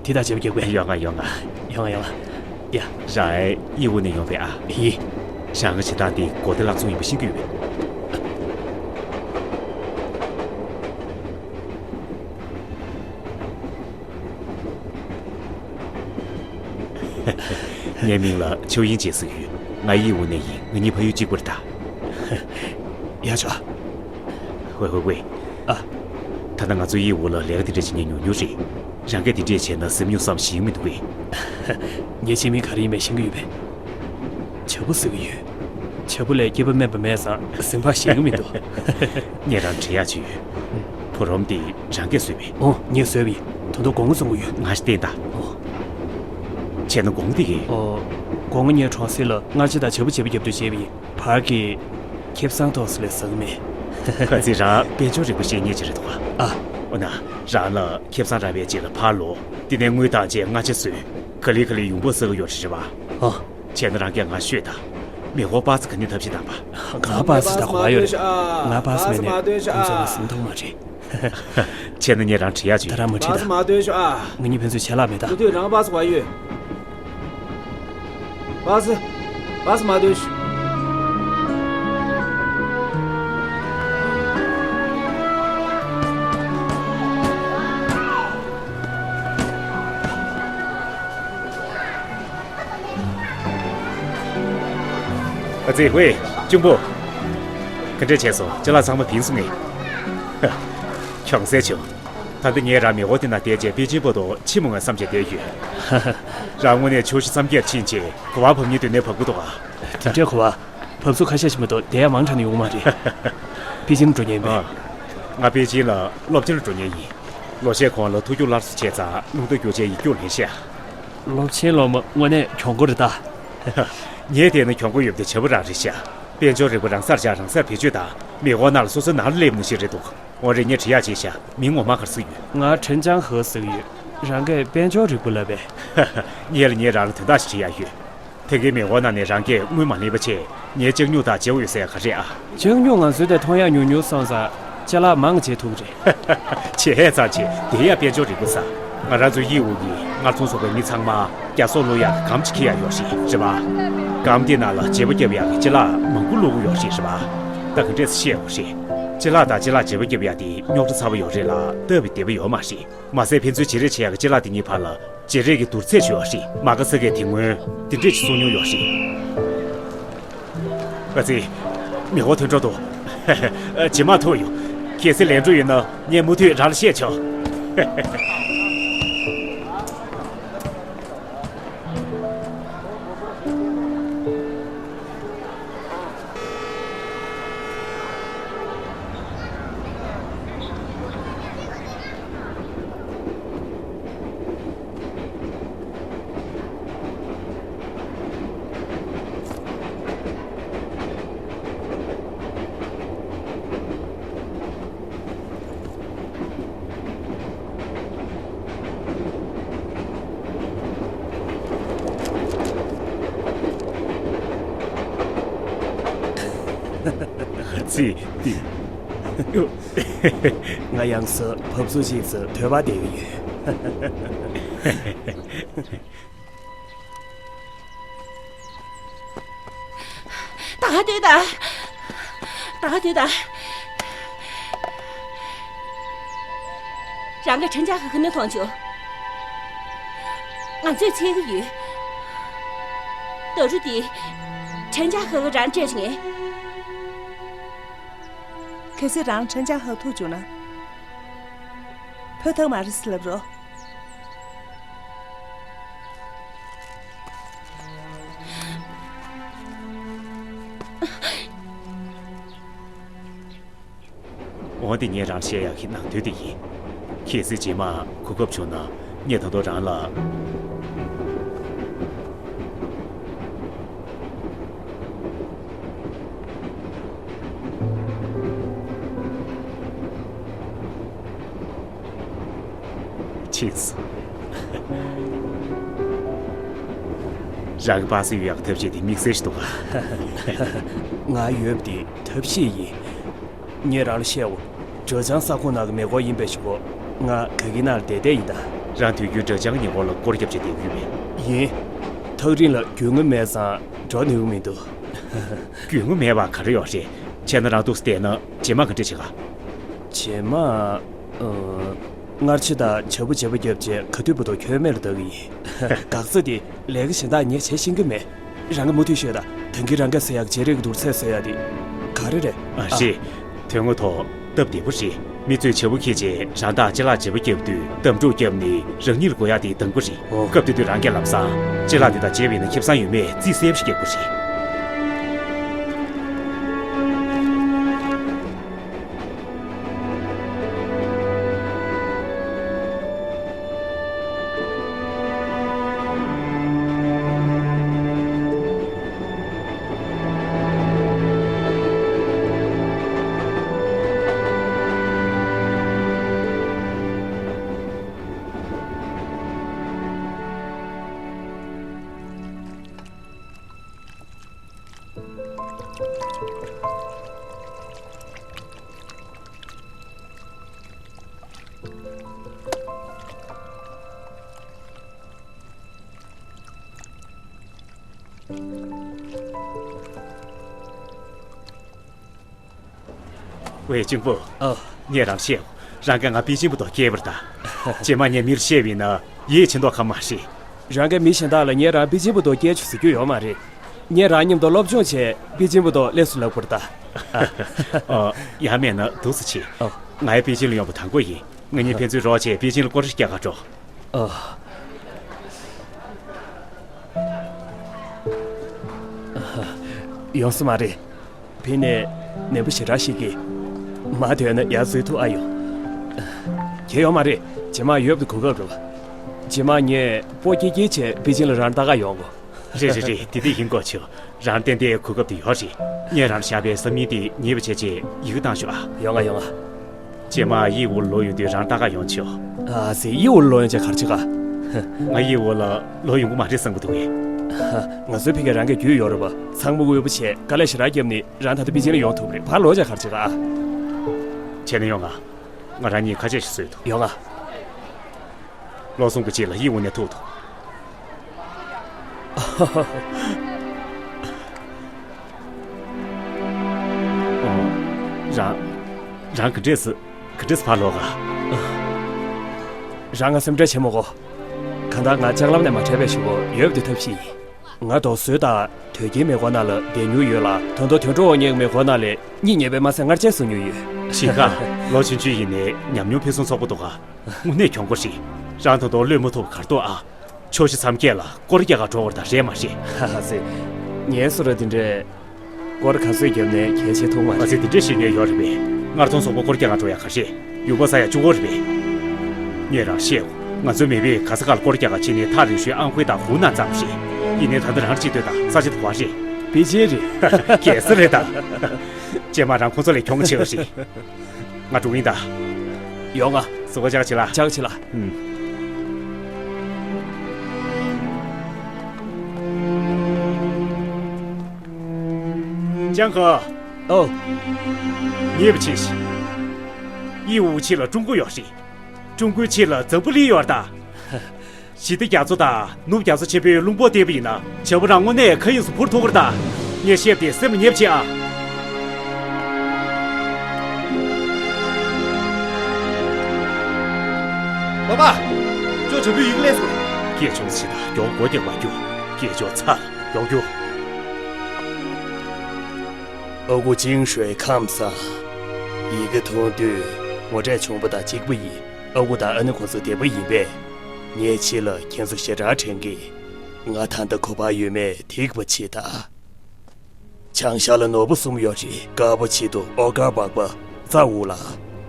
དེ་དང་བྱེད་པ་རྒྱག་པས། ཡོང་ང་ཡོང་ང་། ཡོང་ང་ཡོང་ང་། ཡ། རང་ཨེ་ཡི་འུ་ནས་ཡོང་པས་ཨ། ཡི། རང་གི་བྱེད་སྟངས་དེ་གོ་བདེ་བླག་ཚུགས་ཡིན་པ་ཤེས་ཀྱི་ཡོད་པས། ངའི་མིང་ལ་ཆོས་དབྱིངས་ཅེས་ཟེར་གྱི་ཡོད། ང་ཡི་འུ་ནས་ཡིན། ང་གཉིས་ཕ་ཡུལ་གཅིག་པ་རེད་ད། ཡ་ཆོག་ཝེ་ཝེ་ཝེ། ཨ། ད་ལྟ་ང་ཚོ་ཡི་འུ་ལ་ལས་ཀ་དེ་འདྲས་བྱེད་མཁན་ཉུང་ཉུང་རེད། རང་གིས་དེ་འདྲས་བྱས་ན་སེམས་ཉོ་བསམ་ཞིག་མི་འདུག་གས། ངའི་བྱེད་མིང་ག་རེ་ཡིན་པས་ཤེས་ཀྱི་ཡོད་པས། བྱ་ཕོ་ཟེར་གྱི་ཡོད། བྱ་ཕོ་ལས་སྐྱེས་པ་དམན་པ་མེད་ཙང་སེམས་ཁམས་ཞན་གྱི་མི་འདུག་ངས་རང་དྲི་ཡག་ཅིག་ཡོད། བུ་རོམ་དེ་རང་གིས་བཟོས་པས། ཨོ། ངས་བཟོས་པ་ཡིན། ད་དུང་སྒོ་ང་བཙོང་གི་ཡོད། ང་ཞིག་བསྟན་དང་། ཨོ། བྱས་ན་སྒོ་ང་དེ་གས། ཨོ། སྒོ་ང་ངའི་གྲོང་གསེབ་ལ་སྔར་ཆད་དང་བྱ་ཕོ་བྱེད་པ་རྒྱབ་ཏུ་བྱས་པ་ཡིན། བར་གྱི་ཁེ་བཟང་ཐོག་སུ་ལས་ཟ་གི་མེད། ཁ་ཚིག་རང་དཔལ་འབྱོར་རིག་པ་ཤེས་མཁན་ཅིག་རེད་འདུག་ག། ཨ། འོ་ན་རང་ལ་ཁེ་བཟང་རག་པའི་རྗེས་ལ་ཕར་ལོག་དེ་ནས་དངུལ་བཏང་རྗེས་སྔ་ཕྱི་བཟོས། ག་ལེ་ག་ལེ་ཡོང་འབབ་བསགས་ཀྱི་ཡོད་རེད་པ། ཨ། བྱས་ན་རང་གིས་ང་ཤོད་དང་། མེ་འཁོར་པ་སེ་ག་ནས་ཐབས་ཤེས་གནང་བ། ང་པ་སེ་ད་གོ་བ་ཡོད་རེད། ང་པ་སེ་མེད་ནས་ཁོང་ཚོ་ང་སེམས་ཐོག་མ་རེད། བྱས་ན་ངས་རང་དྲི་ཡག་ཅིག་ཡོད། ད་རང་མ་དྲིས་ད། ང་གཉིས་ཕན་ཚུན་ཆད་ལྷག་མེད་ད། མི་འདོད་རང་པ་སེ་གོ་བ་ཡོད། པ་སེ། པ་སེ་མ་སྡོད་ཤིག་ཨ་ཙི། ཝེ། གཅུང་པོ། ག་འདྲས་བྱས་སོང་། ཅ་ལག་ཚང་མ་ཕིན་སོང་ངས། ཧ། གྱོང་གསལ་བྱུང་། ད་ལྟ་ངས་རང་མེ་འཁོར་དེ་ནང་བསྡད་རྗེས་པེ་ཅིན་བར་དུ་ཕྱིན་མ་འོང་བསམ་བྱས་བསྡད་ཡོད། རང་དངོས་གནས་ཆོས་གཞི་མཚམས་བརྒྱད་ཕྱིན་རྗེས་གོ་བ་བབས་ཉིན་སྡོད་གནས་བབས་ཀྱི་འདུག་ག། དེ་འདྲའི་གོ་བ། བབས་ཚུགས་ཁ་ཤས་ཤིག་མ་གཏོགས་བསྡད་ཡ་མང་དྲགས་ནས་ཡོང་མ་རེད། པེ་ཅིན་འགྲོ་མཁན་ཡིན་པས། ཨ། ང་པེ་ཅིན་ལ་སློབ་ཆེན་ལ་འགྲོ་མཁན་ཡིན། ལོ་ཤས་གོང་ལ་ཐུགས་སྐྱོ་སླར་གསོ་བྱས་ཙང་རླུང་རྟ་རྒྱུག་ཆས་ཡིག་རྒྱུགས་ལེན་ཤག། སློབ་ཆེན་སློབ་མ་དངོས་གནས་གྱོང་པོ་རེད་ད། ངས་བལྟས་ན་གྱོང་པོ་ཡོད་པ་དེ་བྱ་བ་རང་རེད་ཤག། དཔལ་འབྱོར་རིག་པ་རང་སར་བཞག་རང་སར་བེད་སྤྱོད་དང་མེ་འཁོར་ནང་ལ་སོ་སོའི་ནང་ལ་སླེབས་ནི་ཞིག་རེད་འདུག། འོ་རེད། ངས་དྲི་ཡག་ཅིག་བྱ། མིང་ངོ་མ་ག་རེ་ཟེར་གྱི་ཡོད། ང་ཁྲེན་ཅང་ཧེ་ཟེར་གྱི་ཡོད། རང་གིས་དཔལ་འབྱོར་རིག་པ་ལབ་པས། ངས་ལ་ངས་རང་ལ་དོན་དག་ཞིག་དྲི་ཡག་ཡོད། དེ་གའི་མེ་འཁོར་ནང་ནས་རང་གིས་དངུལ་མ་ལེན་པ་བྱས་ངའི་ལྕགས་སྨྱུག་དང་བརྗེ་པོ་ཡོད་ཟེར་ཡག་ག་རེ་རེད་ཨ། ལྕགས་སྨྱུག་ང་ཚོའི་དེ་མཐོང་ཡག་ཉུང་ཉུང་སོང་ཙང་ཅ་ལག་མང་བྱེད་ཐུབ་རེད། བྱེད་ཧེ་ཙང་བྱེད། དེ་ཡང་དཔལ་འབྱོར་རིག་པ་ས། ང་རང་ཚོའི་དབྱིན་ཝུའུ་གི་སྔར་ཚོང་ཚོགས་པའི་མི་ཚང་མ་རྒྱ་སོག་བླུག་ཡག་གི་སྒམ་ཅིག་འཁྱེར་ཡག་ཡོད་རེད། རེད་པ། སྒམ་དེ་ནང་ལ་བྱེད་པོ་རྒྱབ་ཡག་གི་ཅ་ལག་མང་པོ་བླུག་གི་ཡོད་རེད། རེད་པ། ད་ག་འདྲས་སེ་བཤད་དགོས་རེད། ཅ་ལག་དང་ཅ་ལག་བྱེད་པོ་རྒྱབ་ཡག་དེ་རྙོག་དྲ་ཚ་པོ་ཡོད་རེད་ལ། སྟབས་བདེ་པོ་ཡོད་མ་རེད། མ་ཟད་ཕན་ཚུན་བརྗེ་རེས་བྱེད་ཡག་གི་ཅ་ལག་དེ་གཉིས་བར་ལ་བརྗེ་རེས་ཀྱི་བསྡུར་ཚད་ཅིག་ཡོད་རེད། མ་ག་ས་གིས་དེ་སྔོན་དེ་འདྲས་ཅིག་གསུང་མྱོང་ཡོད་རེད། ཨ་ཙི། མི་འོ་དོན་འགྲོ་འདུག་རྗེས་མ་ཐུག་ཡོང་། གལ་སྲིད་ལན་འགྲོ་ཡོད་ན་ངས་མུ་མཐུད་རང་ལ་བཤད་ཆོག་ཨ་ཙི། ང་ཡང་སུ་བབས་ཚུགས་ཤིག་སུ་དོད་པ་བསྡད་ཀྱི་ཡོད། ད་ག་དུས་ད། ད་ག་དུས་ད། རང་གི་ཁྲིན་ཅང་ཧེ་ཁི་ནི་མཐོང་བྱུང་། ང་ཚོས་འཚོལ་གི་ཡོད། ད་རུ་དེ་ཁྲིན་ཅང་ཧེ་གི་རང་སྤྲད་ངེས། གལ་སྲིད་རང་ཁྲིན་ཅང་ཧེ་ཐུག་བྱུང་ན། ཕོ་ཐག་མ་རེད་ཟེར་ལབ་རོགས། འོ་དེ་ངས་རང་བཤད་ཡག་གི་ནང་དོན་དེ་ཡིན། གལ་སྲིད་རྗེས་མ་གོ་སྐབས་བྱུང་ན་ངས་ད་དུང་རང་ལ། ཕྱིས་སུ། རང་གི་པ་སེ་ཡོད་ཡག་ཐབས་ཤེས་དེ་དམིགས་བསལ་ཞིག་འདུག་ག་ང་ཡོད་པ་དེ་ཐབས་ཤེས་ཡིན། ངས་རང་ལ་བཤད་འོ། ཇོ་ཅང་ས་ཁོངས་ནང་གི་མེ་འཁོར་ཡིན་པའི་ཞུ་གོ། ང་ག་གི་ནང་ལ་བསྡད་བསྡད་ཡིན་ད། རང་དུས་རྒྱུན་ཇོ་ཅང་གི་ཉེ་འཁོར་ལ་སྐོར་རྒྱབ་བྱས་བསྡད་ཀྱི་ཡོད་པས། ཡིན། ཐག་རིང་ལ་རྒྱུས་མངའ་མེད་ཙང་འགྲོ་ནུས་ཀྱི་མི་འདུག་རྒྱུས་མངའ་མེད་པ་ག་རེ་ཡོད་རེད། བྱས་ན་རང་འདུག་སེ་བསྡད་ན་རྗེས་མ་ག་འདྲ་བྱེད་ག་རྗེས་མ། ཨ། སྔར་ཆུ་དང་བྱ་བུ་བྱེད་པོ་རྒྱབ་བྱས་ག་དུས་བར་དུ་ཁྱོད་མེད་ལ་བསྡད་ཀྱི་ཡིན། འགག་རྩ་དེ་ལས་ཀ་གཞན་དག་ངས་བྱེད་ཤེས་ཀྱི་མེད། རང་གི་མུ་མཐུད་ཤོད་དང་། ད་གིན་རང་གིས་ཟེར་ཡག་བརྗེ་རེས་ཀྱི་བསྡུར་ཚད་བཟོ་ཡག་དེ་ག་རེ་རེད། ཨ། རེད། དོན་དངོས་ཐོག་སྟབས་བདེ་པོ་རེད། མི་ཚོས་བྱ་བུ་འཁྱེར་བྱས་རང་ཐག་ཅ་ལག་བརྗེ་པོ་རྒྱབ་དུས་བརྡབ་འཁྲུག་བརྒྱབ་ནས་རང་ཉིད་ལ་གོ་ཡག་དེ་འདང་པོ་རེད། ཨོ། སྐབས་དེ་དུས་རང་གིས་ལམ་སང་ཅ་ལག་དེ་དག་བརྗེ་བས་ན་ཁེ་བཟང་ཡོད་མེད་རྩིས་གསལ་པོ་ཞིག་རྒྱག་དགོས་རེད། ཝེ་ཅུང་པུ། ཨ། ངས་རང་བཤད། རང་གིས་ང་པེ་ཅིན་བར་དུ་སྐྱེལ་བར་གདའ། རྗེས་མ་ངས་མིར་བཤད་པ་ཡིན་ན་ཡིད་ཆེས་མདོག་ཁ་མ་བྱེད། རང་གིས་མི་གཞན་དག་ལ་ངས་རང་པེ་ཅིན་བར་དུ་སྐྱེལ་ཆོག་ཟེར་རྒྱུ་ཡོད་མ་རེད། ངས་རང་མཉམ་དུ་སློབ་སྦྱོང་བྱས་པེ་ཅིན་བར་དུ་སླེབས་སུ་ལབ་དགོས་རེད་ད། ཨ། ཡང་མེད་ན་འདུག་སེ་བྱེད། ཨ། ང་ཡང་པེ་ཅིན་ལ་ཡོང་བ་དང་པོ་ཡིན། ང་གཉིས་ཕན་ཚུན་རོགས་བྱས་པེ་ཅིན་ལ་སྐོར་ར་རྒྱག་ག་འགྲོ། ཨ། ཡོང་ས་མ་རེད། ཕི་ནས་ནད་པ་ཞེ་དྲག་ཞིག་གིས་མ་དོན་ན་ཡར་འཛུལ་ཐུབ་ཨ་ཡོང་། གལ་ཡོད་མ་རེད། རྗེས་མ་ཡོད་པའི་གོ་སྐབས་རེད་པ། རྗེས་མ་ངས་སྤོ་སྐྱེལ་སྐྱེལ་བྱས་པེ་ཅིན་ལ་རང་ལྟ་ག་ཡོང་གོ། རེད་རེད་རེད། དེ་འདྲ་ཡིན་དགོས་ཆོག་རང་ཏན་ཏན་གོ་སྐབས་དེ་ཡོད་རེད། ངས་རང་བཞག་པའི་བསམ་ཡུལ་དེ་ངེས་པ་བྱས་བྱས་ཡི་གེ་བཏང་ཤོག་ཨ། ཡོང་ང་ཡོང་ང་། རྗེས་མ་དབྱིན་ཝུའུ་ལོག་ཡོང་དུས་རང་ལྟ་ག་ཡོང་ཆོག་ཨ་ཙི། དབྱིན་ཝུའུ་ལོག་ཡོང་བྱས་ག་རེ་བྱེད་ག་ང་དབྱིན་ཝུའུ་ལ་ལོག་ཡོང་གི་མ་རེད་བསམ་གྱི་འདུག་གས། ང་ཚོའི་ཕ་གིར་རང་གི་རྒྱུས་ཡོད་རེད་པ། ཚང་མ་དབུལ་པོ་བྱས་དཀའ་ལས་ཞེ་དྲག་བརྒྱབ་ནས་རང་ད་ལྟ་པེ་ཅིན་ལ་ཡོང་ཐུབ་རེད། ཕར་ལོག་བྱས་ག་རེ་བྱེད་ག་ཨ། བྱས་ན་ཡོང་ང་། ང་རང་གཉིས་ཁ་ཆད་ཞིག་བཟོས་འདུག་ཡོང་ང་། ལོ་གསུམ་གྱི་རྗེས་ལ་ཡིད་འོང་ནས་ཐུག་འདུག་ཨོ། རང་། རང་གི་འདྲེས་སུ། ག་འདྲས་ཕར་ལོག་ག་རང་ང་སེམས་ཁྲལ་བྱེད་མ་དགོས། གང་ལྟར་ང་ལྕགས་ལམ་ནས་མ་ཐར་བའི་གཞུག་གུ་ཡོད་པ་དེ་ཐབས་ཤེས་ཡིན། ང་རྡོ་བཟོས་དང་དོས་སྐྱེལ་མེ་འཁོར་ནང་ལ་བསྡད་མྱོང་ཡོད་ལ། ད་དུང་དུད་འགྲོ་འོ་བརྙེག་མེ་འཁོར་ནང་ལ་གཉིད་ཉལ་བའི་མ་ཚད་མངར་ཆས་ཟ་མྱོང་ཡོད། ཞིང་ཁ། ལོ་ཆུང་ཆུང་ཡིན་ནའི་ཉམས་མྱོང་ཕུན་སུམ་ཚོགས་པོ་འདུག་ག་དངོས་གནས་གྱོང་པོ་རེད། རང་ད་དུང་གློད་མ་ཐུབ་གར་འདུག་ཨ། ཕྱོགས་བཞི་མཚམས་བརྒྱད་ལ་སྐོར་རྒྱག་ག་འགྲོ་བར་ད་རེད་མ་རེད། ཧ་ཧ་ཟེ། ངའི་བཟོ་འདྲ་འདི་འདྲས། སྐོར་ག་ཚོད་བརྒྱབ་ནས་གལ་ཆེ་ཐུག་མ་ཨ་ཙི། རེད། དེ་འདྲས་ཞིག་ནས་ཡོད་རེད་པས། སྔར་ཚོང་སོག་པོ་སྐོར་རྒྱག་ག་འགྲོ་ཡག་ག་རེད། ཡུལ་པ་ས་ཡ་བཅུ་དགུ་རེད་པས། ངས་རང་བཤད། ང་ཚོའི་མེས་པོས་ག་ས་ག་ལ་སྐོར་རྒྱག་ག་ཕྱིན་ནས་ཐག་རིང་ཤོས་ཨང་ཁུའི་དང་ཧུའུ་ནན་ཙམ་རེད། ཡིན་ནའི་ད་ལྟ་རང་གཅིག་སྡོད་དང་ས་ཆ་དེ་ག་བ་རེད། པེ་ཅིན་རེད། རྒྱལ་ས་རེད་ད། རྗེས་མ་རང་ཁོང་ཚོ་ལས་གྱོང་ཆེ་བ་རེད། ང་འགྲོ་གི་ཡིན་ད། ཡོང་ང་། གཟུགས་པོ་ཅག་ཅིག་ལ། ཅག་ཅིག་ལ། ཨུམ། ཅང་གོ། ཨོ། ཉེས་པ་ཆེ་ཞིག་ཡི་འུ་ཆི་ལ་ཀྲུང་གོ་ཡོད་རེད། ཀྲུང་གོའི་ཆི་ལ་འཛམ་བུ་གླིང་ཡོད་ད། ཞི་བདེ་རྒྱ་མཚོ་དང་ནུབ་རྒྱ་མཚོ་ཆེན་པོའི་རླུང་བོ་བསྟན་པ་ཡིན་ན་བྱ་བ་རང་དངོས་གནས་ཁ་ཡིས་སུ་འཕུར་ཐུབ་ཀྱི་རེད་ད། ངས་བཤད་པ་དེ་སེམས་ལ་ཉེབ་བྱེད་ཨ། པ་པ། ཁྱོད་བྱ་བུའི་ཡི་གེ་ལས་སོང་། སྐད་ཆུང་ཞིག་དང་མགྱོགས་སྒོ་རྒྱག་མ་རྒྱུག་སྐད་ཆུང་ཚ་ལ་མགྱོགས་རྒྱུག་ཨ་ཁུ་ཅིང་ཧྲུའེ་ཁམས་བཟང་། ཡི་གེ་མཐོང་དུས་ངོ་འཕྲད་བྱུང་བ་དང་གཅིག་པ་ཡིན། ཨ་ཁུ་དང་ཨ་ནེ་ཁོང་ཚོ་བདེ་པོ་ཡིན་པས། ངས་ཕྱི་ལ་ཁྱེད་ཚོ་ཞེ་དྲག་དྲན་གི། ང་ད་ལྟ་ག་པར་ཡོད་མེད་ཐིག་པ་ཕྱེ་ད། བྱང་ཤར་ལ་ནོར་བུ་གསུམ་ཡོད་རེད། དཀར་པོ་ཆེ་འདུག་ཨོ་དཀར་པགས་པ། རྩ་དབུ་ལ།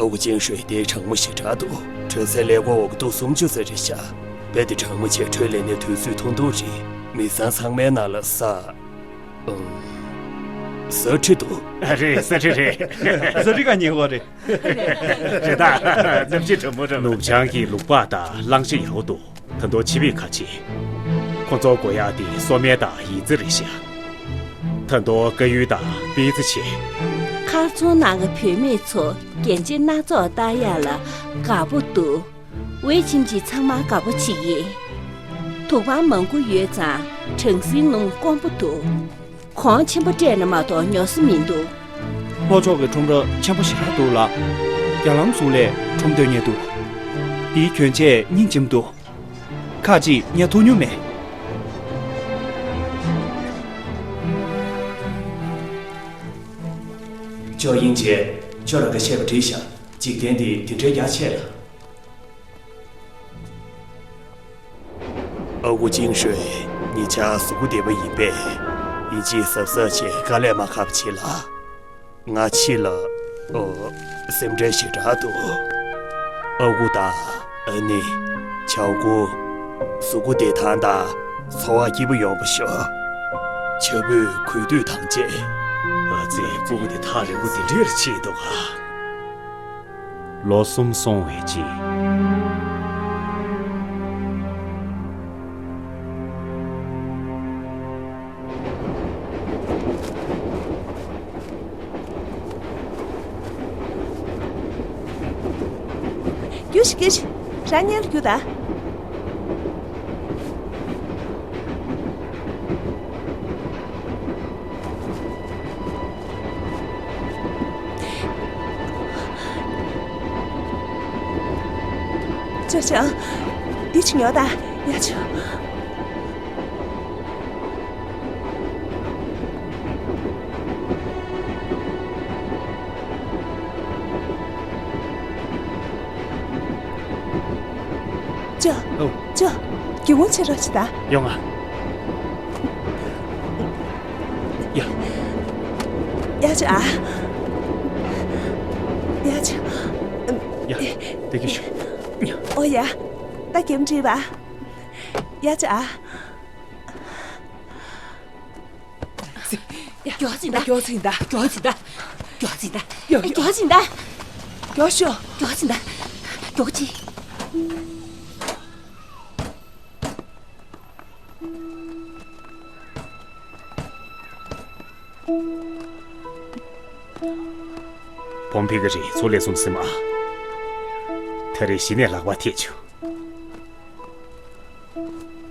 ཨ་ཁུ་ཅིང་ཧྲུའེ་དེ་གྲང་མོ་ཞེ་དྲག་འདུག་དྲོད་ཚད་ཀླད་ཀོར་འོག་གི་དུག་སུམ་ཅུ་ཙམ་རེད་ཤག་དཔེ་དེ་གྲང་མོ་བྱས་འཕྲོས་ལས་ནས་དུས་ཚོད་ཐུང་ཐུང་རེད། མི་ཚང་ཚང་མའི་ནང་ལ་ས། ཨང་། ས་ཁྲི་འདུག་ཨ་རེད། ས་ཁྲི་རེད། ས་ཁྲི་ག་ཉེ་བོ་རེད། རེད་ད། གནམ་གཤིས་གྲང་མོ་རེད། ནུབ་བྱང་གི་ལུག་པགས་དང་གླང་ཆེན་ཡག་པོ་འདུག་ད་དུང་ཆི་བིས་ཁ་ཆེ། ཁོ་ཚོ་དགོས་ཡག་དེ་སོ་སྨན་དང་ཡི་ཙི་རེད་ཤག་ད་དུང་དཀར་ཡོལ་དང་པི་ཙི་ཆེ། མཁར་ཚོང་ནང་གི་བུད་མེད་ཚོ་རྒྱན་ཆ་སྣ་ཚོགས་བཏགས་ཡག་ལ་དགའ་པོ་འདུག་དབྱེ་ཞིབ་ཅིག་ཚང་མ་དགའ་པོ་བྱེད་ཀྱི། དུག་པ་མང་པོ་ཡོད་ཙང་གྲང་ཟིང་ནང་དཀོན་པོ་འདུག་གོང་ཆེན་པོ་སྤྲད་ན་མ་གཏོགས་ཉོ་ས་མི་འདུག་ལྷོ་ཕྱོགས་ཀྱི་ཁྲོམ་ར་ཆེན་པོ་ཞེ་དྲག་འདུག་ལ། རྒྱ་ལམ་ཟུར་ལས་ཁྲོམ་སྡོད་མཁན་འདུག་དེའི་གྱོན་ཆས་སྙིང་རྗེ་མོ་འདུག་ཁ་ཅིག་ཉར་ཐུབ་མྱོང་མེད། ཅོ་དབྱིན་ཇི། ཁྱོད་རང་གིས་བཤད་པ་འགྲིག་ཤག་འཇིག་རྟེན་འདི་འདི་འདྲའི་རྒྱ་ཆེ་ལ། ཨ་ཁུ་ཅིང་ཧྲུའེ། ཉེ་ཆར་གཟུགས་པོ་བདེ་པོ་ཡིན་པས། ཡིན་གཅིག་གཟབ་གཟབ་བྱས་དཀའ་ལས་མ་ཁག་པ་བྱེད་ལ། ང་ཕྱི་ལ། ཨོ། སེམས་ཁྲལ་ཞེ་དྲག་འདུག་ཨ་ཁུ་དང་ཨ་ནེ། ཆའོ་ཀུ། གཟུགས་པོ་བདེ་ཐང་དང་འཚོ་བ་སྐྱིད་པོ་ཡོང་བ་ཤོག་ཇ་བོས་གུས་འདུད་དང་བཅས། ཨ་ཙི། སྤུ་གུ་དེ་ཐག་རིང་པོ་དེ་འདྲར་ཕྱིན་འདུག་ག་ལོ་གསུམ་སོང་བའི་རྗེས། རྒྱུགས་ཤིག་རྒྱུགས་ཤིག་རང་ཉལ་རྒྱུགས་ད། ཅོ་ཅང་། འདི་ཅིག་ཉོ་ད། ཡ་ཆོ། ཅོ། ཨོ། ཅོ། སྒེའུ་ཁུང་ཕྱེ་རོགས་བྱེད་ད། ཡོང་ང་། ཡ། ཡ་ཅོ་ཨ། ཡ་ཅོ། ཡ། བདེ་སྐྱིད་ཞུ། ཨོ་ཡ། ད་སྒེའུ་ཁུང་བྲིས་པ། ཡ་ཅོ་ཨ། མགྱོགས་ཙམ་ད། མགྱོགས་ཙམ་ད། མགྱོགས་ཙམ་ད། མགྱོགས་ཙམ་ད། ཡོ། མགྱོགས་ཙམ་ད། མགྱོགས་ཤོག་མགྱོགས་ཙམ་ད། མགྱོགས་ཅིག་བོང་ཕི་གི་རེད། ཚོ་ལས་གསུམ་སེམས་ཨ། ད་རེས་གཞི་ནས་ལག་པ་ཐེག་བྱུང་།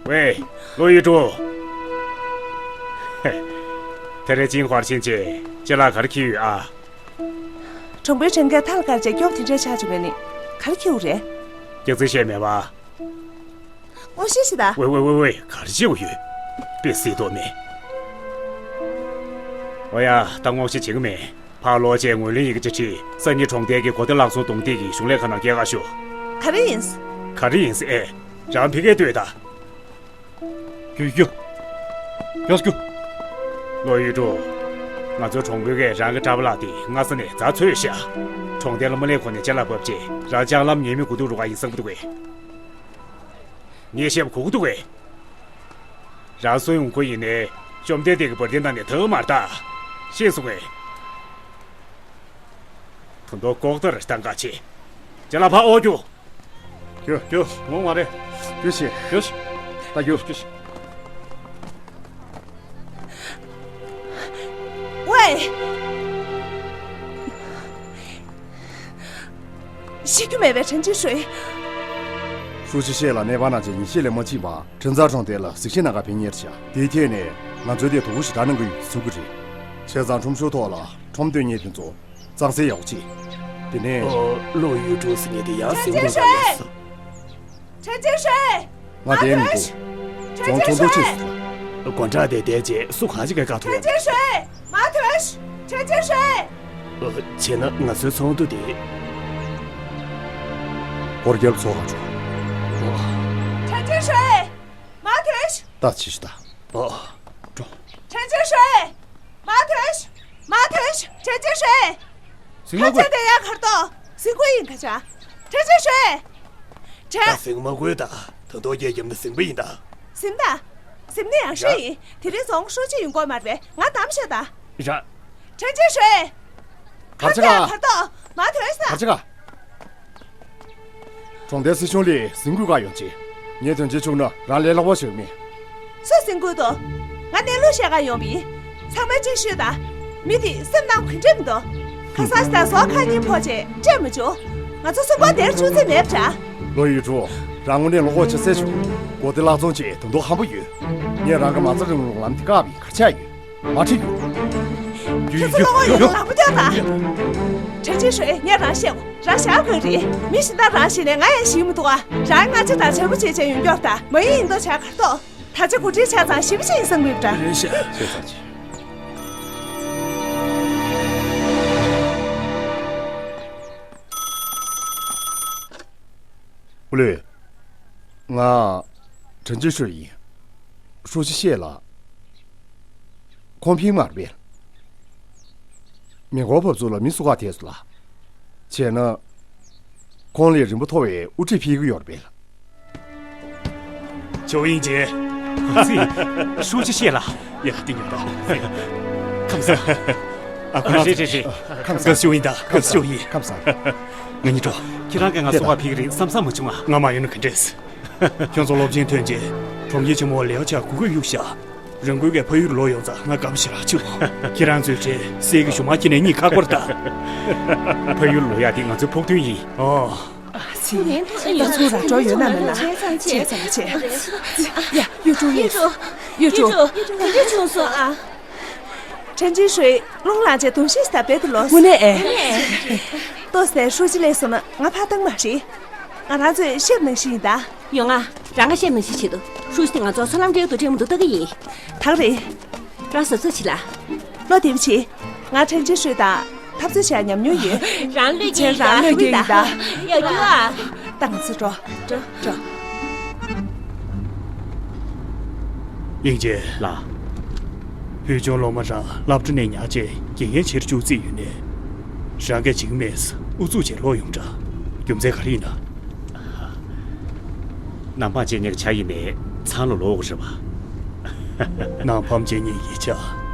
ཝེ། ལོ་ཡུས་ཀྲུའུ། ཧེ། ད་རེས་ཅིན་ཧྭར་ཕྱིན་ཆད་ཅ་ལག་ག་རེ་འཁྱེར་ཡོད་ཨ། གྲོང་པའི་གྲངས་ཀས་ཐག་ལ་བཀར་བྱས་སྐྱོགས་དེ་འདྲས་ཆགས་བྱུང་བས་ནི། ག་རེ་འཁྱེར་དགོས་རེད། སྐྱག་རྫུན་བཤད་མེད་པ། དངོས་གཞི་ཞིག་ད། ཝེ་ཝེ་ཝེ་ཝེ། ག་རེ་བྱེད་དགོས་ཡོད། དཔེ་སྲིད་དོ་མེད། ཨོ་ཡ། ད་དངོས་གཞི་བྱེད་ཀྱི་མེད། ཕར་ལོག་བྱས་ངོས་ལེན་ཡི་གེ་ཅིག་བྲིས། སང་ཉིན་གྲོང་རྡལ་གྱི་གོ་ཐེ་ལག་ཚོང་གདོང་ཐིག་གི་གཞུང་ལས་ཁང་ནང་སྐྱེལ་ག་ཤོག་ག་རེ་ཡིན། ག་རེ་ཡིན་ཟེར། ཨེ། རང་ཕ་གིར་ལྟོས་དང་། རྒྱུགས་རྒྱུགས། རྒྱུགས་རྒྱུགས། ལོ་ཡུས་ཀྲུའུ། ང་ཚོའི་གྲོང་དཔོན་གྱིས་རང་གི་གྲྭ་པ་ལགས་དེ་སྔ་ས་ནས་རྫ་འཚོལ་ཤག་གྲོང་རྡལ་ལ་མ་སླེབས་གོང་ནས་ཅ་ལག་ཕབ་རྗེས་རང་ལྕགས་ལམ་ཉེས་མེད་སྒུག་ཐུབ་རུ་ག་ཡིན་བསམ་གྱི་འདུག་གས། ངས་བཤད་པ་གོ་གི་འདུག་གས། རང་སུན་ཡོང་ཁུལ་ཡིན་ནའི། བཅོམ་ལྡན་འདས་ཀྱི་བར་དན་ནང་ནས་ཐར་མ་ད། ཤེས་སོང་ངས། ད་དུང་ལྐོག་ཟ་རེ་བཏང་ག་བྱེད། ཅ་ལག་ཕར་དབོར་རྒྱུགས། རྒྱུགས་རྒྱུགས། ངོ་མ་རེད། རྒྱུགས་ཤིག་རྒྱུགས་ཤིག་ད་རྒྱུགས་རྒྱུགས་ཤིག་ཝེ། ཤི་རྒྱུ་མེད་པའི་ཁྲེན་ཅིན་ཧྲུའེ། ཧྲུའུ་ཅི་ཤེས་ལགས་ནད་པ་ནང་བཞིན་ཉིན་ཤས་ལས་མ་ཕྱིན་པར་ཁྲིན་ཚང་གྲོང་རྡལ་ལ་གཟིགས་ཞིབ་གནང་གར་ཕེབས་མཁན་རེད་ཤག་དེའི་ཐད་ནས་ང་ཚོའི་དེ་དོ་ཁུར་ཞེ་དྲག་གནང་གི་ཡོད་ཚུལ་གྱི་རེད། བྱས་ཙང་ཁྲོམ་གཞུང་ཐོག་ལ་ཁྲོམ་སྟོན་མཁན་དེ་ཚོ་གཙང་སེལ་ཡག་པོ་བྱེད། དེ་ནས། ཨོ། ལོ་ཡུས་ཀྲུའུ་ཟེར་མཁན་དེ་ཡང་ཟིང་དགོས་ཀ་ལས་སོ། ཁྲེན་ཅིན་ཧྲུའེ། ང་བསྡད་མི་འདུག་རྫོང་ཚོགས་འདུ་ཕྱིན་སོང་། དགོང་དག་དེ་བསྡད་རྗེས་སུ་གང་ཞིག་གིས་བཀག་ཐུབ་ཡོད་མ་རེད། ཁྲེན་ཅིན་ཧྲུའེ། མ་ཐོན། ཁྲེན་ཅིན་ཧྲུའེ། ཨོ། བྱས་ན་ང་ཚོའི་ཚོགས་འདུ་དེ། སྐོར་རྒྱལ་ཚོགས་ཁག་འགྲོ། ཨོ། ཁྲེན་ཅིན་ཧྲུའེ། མ་ཐོན། ད་ཕྱི་ཞིག་ད། ཨོ། འགྲོ། ཁྲེན་ཅིན་ཧྲུའེ། མ་ཐོན། མ་ཐོན། ཁྲེན་ཅིན་ཧྲུའེ། ཟིང་མ་ཁ་ཆེ་དགོས། དེ་ཡང་གར་ཏོ། ཟིང་དགོས་ཡིན་ཁ་ཆེ། ཁྲེན་ཅིན་ཧྲུའེ། ད་ཁྲེན། ཟིང་མ་དགོས་ད། ད་དོ་རྒྱལ་རྒྱབ་ན་ཟིང་པ་ཡིན་ད། ཟིང་ད། ཟིང་ནི་ཡང་ཧྲུའེ་ཡིན། དེ་རིང་རྫོང་ཧྲུའུ་ཅི་ཡོང་གི་མ་རེད་པས། ང་གཏམ་བཤད་ད། ར། ཁྲེན་ཅིན་ཧྲུའེ། གར་ཆ་ཁ་ག་གར་ཏོ། མ་ཐོན་ས། གར་ཆ་ག་གྲོང་རྡལ་སྲིད་གཞུང་ལས་ཟིང་དགོས་ག་ཡོང་ཆེ། ངས་དོན་ཆེན་བྱུང་ན་རང་ལས་སླ་བ་ཞིག་མིན། སུས་ཟིང་དགོས་དོ། ང་གནས་ལུགས་བཤད་ག་ཡོང་བི། ཚང་མས་ཅིག་ཤོད་ད། མི་དེ་སེམས་ནང་གུས་འདྲེ་མི་འདུག་ཁ་སང་ཞིག་ད་ཟོག་ཁ་གཉིས་ཕོག་བྱས་སྤྲད་མི་བྱུང་། ང་ཚོ་སུན་པོ་དེར་བཅུག་རྩིས་མེད་པ་འདྲ། ལོ་ཡུས་ཀྲུའུ། རང་དངོས་གནས་བློ་ཁོག་ཆེ་སེ་བྱུང་། གོ་བདེ་བླག་ཚོང་བྱས་དོན་དུ་ཧམ་པོ་ཡོད། ངས་རང་གི་མ་རྩ་རིང་ལུགས་ལམ་དེ་བཀག་པའི་གར་ཆག་ཡོད། མ་ཁྲིད་རྒྱུ། ཁྱེད་ཚོ་བློ་ཁོག་ཡོད་ལག་པ་རྒྱག་དང་། ཁྲེན་ཅིན་ཧྲུའེ། ངས་རང་བཤད་གོ། རང་ཞར་དགོས་རེད། མི་གཞན་དག་རང་ཞིག་ནས་ང་ཡང་ཞིག་མི་འདུག་ཨ། རང་ང་ཅི་དང་བྱ་བོ་བྱེད་བྱས་ཡོང་མགྱོགས་དང་མ་ཡིན་ཡིན་མདོག་བྱ་གར་ཐོག་ད་ཆ་གོ་སྒྲིག་ཆ་ཚང་ཞིབ་ཅིག་ཡིན་བསམ་གི་འདྲ། རེད་ཤག་ཤེས་ཚར་ཅིག་ཨུ་ལེ། ང་ཁྲེན་ཅིན་ཧྲུའེ་ཡིན། ཧྲུའུ་ཅི་ཤེས་ལགས། ཁོང་ཕིང་མར་བེལ། མེ་འཁོར་བབས་ཚུགས་ལ་མི་སུ་ཁ་ཐེ་སུ་ལ། བྱས་ན། ཁོང་ལས་རིམ་པ་མཐོ་བའི་དབུ་ཁྲིད་ཕེབས་ཀྱི་ཡོད་རེད་པས། ཆོས་དབྱིངས་ཅན། ཧྲུའུ་ཅི་ཤེས་ལགས། ཡ་ཏི་ཉོ་ད། ཁམས་བཟང་། ཨ་ཁོ་རེད་རེད་རེད། ཁམས་བཟང་། ཆོས་དབྱིངས་ད། ཁམས་བཟང་། ཆོས་དབྱིངས། ཁམས་བཟང་། ང་གཉིས་འགྲོ། ཁྱེད་རང་གིས་ང་སུ་ཁ་ཕེབས་ཀྱི་རེད་བསམ་བསམ་མ་བྱུང་ང་། ང་མ་ཡོང་ན་ག་འདྲས། ཁྱོད་ཚོ་སློབ་ཆེན་ཐོན་རྗེས་གྲོང་ཁྱེར་ཆེན་མོར་ལས་ཀ་བྱ་དགོས་ཀྱི་ཡོད་ཤག་རང་འགུལ་གྱིས་ཕ་ཡུལ་ལོག་ཡོང་ཙང་ང་དགའ་པོ་ཞེ་དྲག་བྱུང་། ཁྱེད་རང་ཚོའི་གྲས་གསེར་གྱི་གཞུག་མ་ཁྱེར་ནས་གཉིད་ཁ་སྐོར་ད། ཕ་ཡུལ་ལོག་ཡག་དེ་ང་ཚོའི་ཕོགས་ཐུན་ཡིན། ཨོ། ཨ་ཙི། ད་ཚོ་ར་འགྲོ་ཡོད་ན་མེད་ན། བྱས་ཙང་བྱས། ཡ། ཡུས་ཀྲུའུ་ཡིན། ཡུས་ཀྲུའུ། ཡུས་ཀྲུའུ། ག་འདྲ་བྱུང་སོང་ཨ། ཁྲེན་ཅིན་ཧྲུའེ་རླུང་ལངས་རྗེས་གདོང་ཞིག་ད་བེད་དུ་ལོག་དངོས་གནས་ཨེ། ལྟོས་ཟེར་ཧྲུའུ་ཅི་ལས་སོང་ན་ང་ཕར་བཏང་མ་རེད། ང་རང་ཚོས་ཤེབ་ནང་བཞིན་ཡིན་ད། ཡོང་ང་། རང་ང་ཤེབ་ནང་བཞིན་བྱེད་དོ། ཧྲུའུ་ཅི་ང་ཚོ་སོ་ལམ་འབྲེལ་དུ་འབྲེལ་མི་འདུག་ལྟ་གི་ཡིན། ད་རེད། རང་གཟབ་གཟབ་བྱེད་ལ། བློ་བདེ་པོ་བྱེད། ང་ཁྲེན་ཅིན་ཧྲུའེ་དང་འཐབ་རྩོད་བྱ་ཉམས་མྱོང་ཡོད། རང་བློས་འགེལ་ཡིན་ད། རང་བློས་འགེལ་ཡིན་ད། ཡ་རྒྱུ་ཨ། ད་ང་ཚོ་འགྲོ། འགྲོ། འགྲོ། དབྱིངས་ཅན། ལགས། བུ་ཆུང་ལོ་མ་རང་སློབ་གྲྭ་ནས་ཉར་རྗེས་དགེ་རྒན་བྱེད་རྒྱུ་རྩིས་ཡོད་ནས། རང་གིས་འཇིགས་མེད་ཨུ་ཚུགས་བྱས་ལོག་ཡོང་འདྲ། རྒྱུ་མཚན་ག་རེ་ཡིན་ན། ནམ་འཕང་བཅད་ཉེས་ཀྱི་ཆ་ཡིན་ནས་ཚང་ལ་ལོག་དགོས་རེད་པ། ནམ་འཕང་བཅད་ཉེས་ཡིག་ཆ་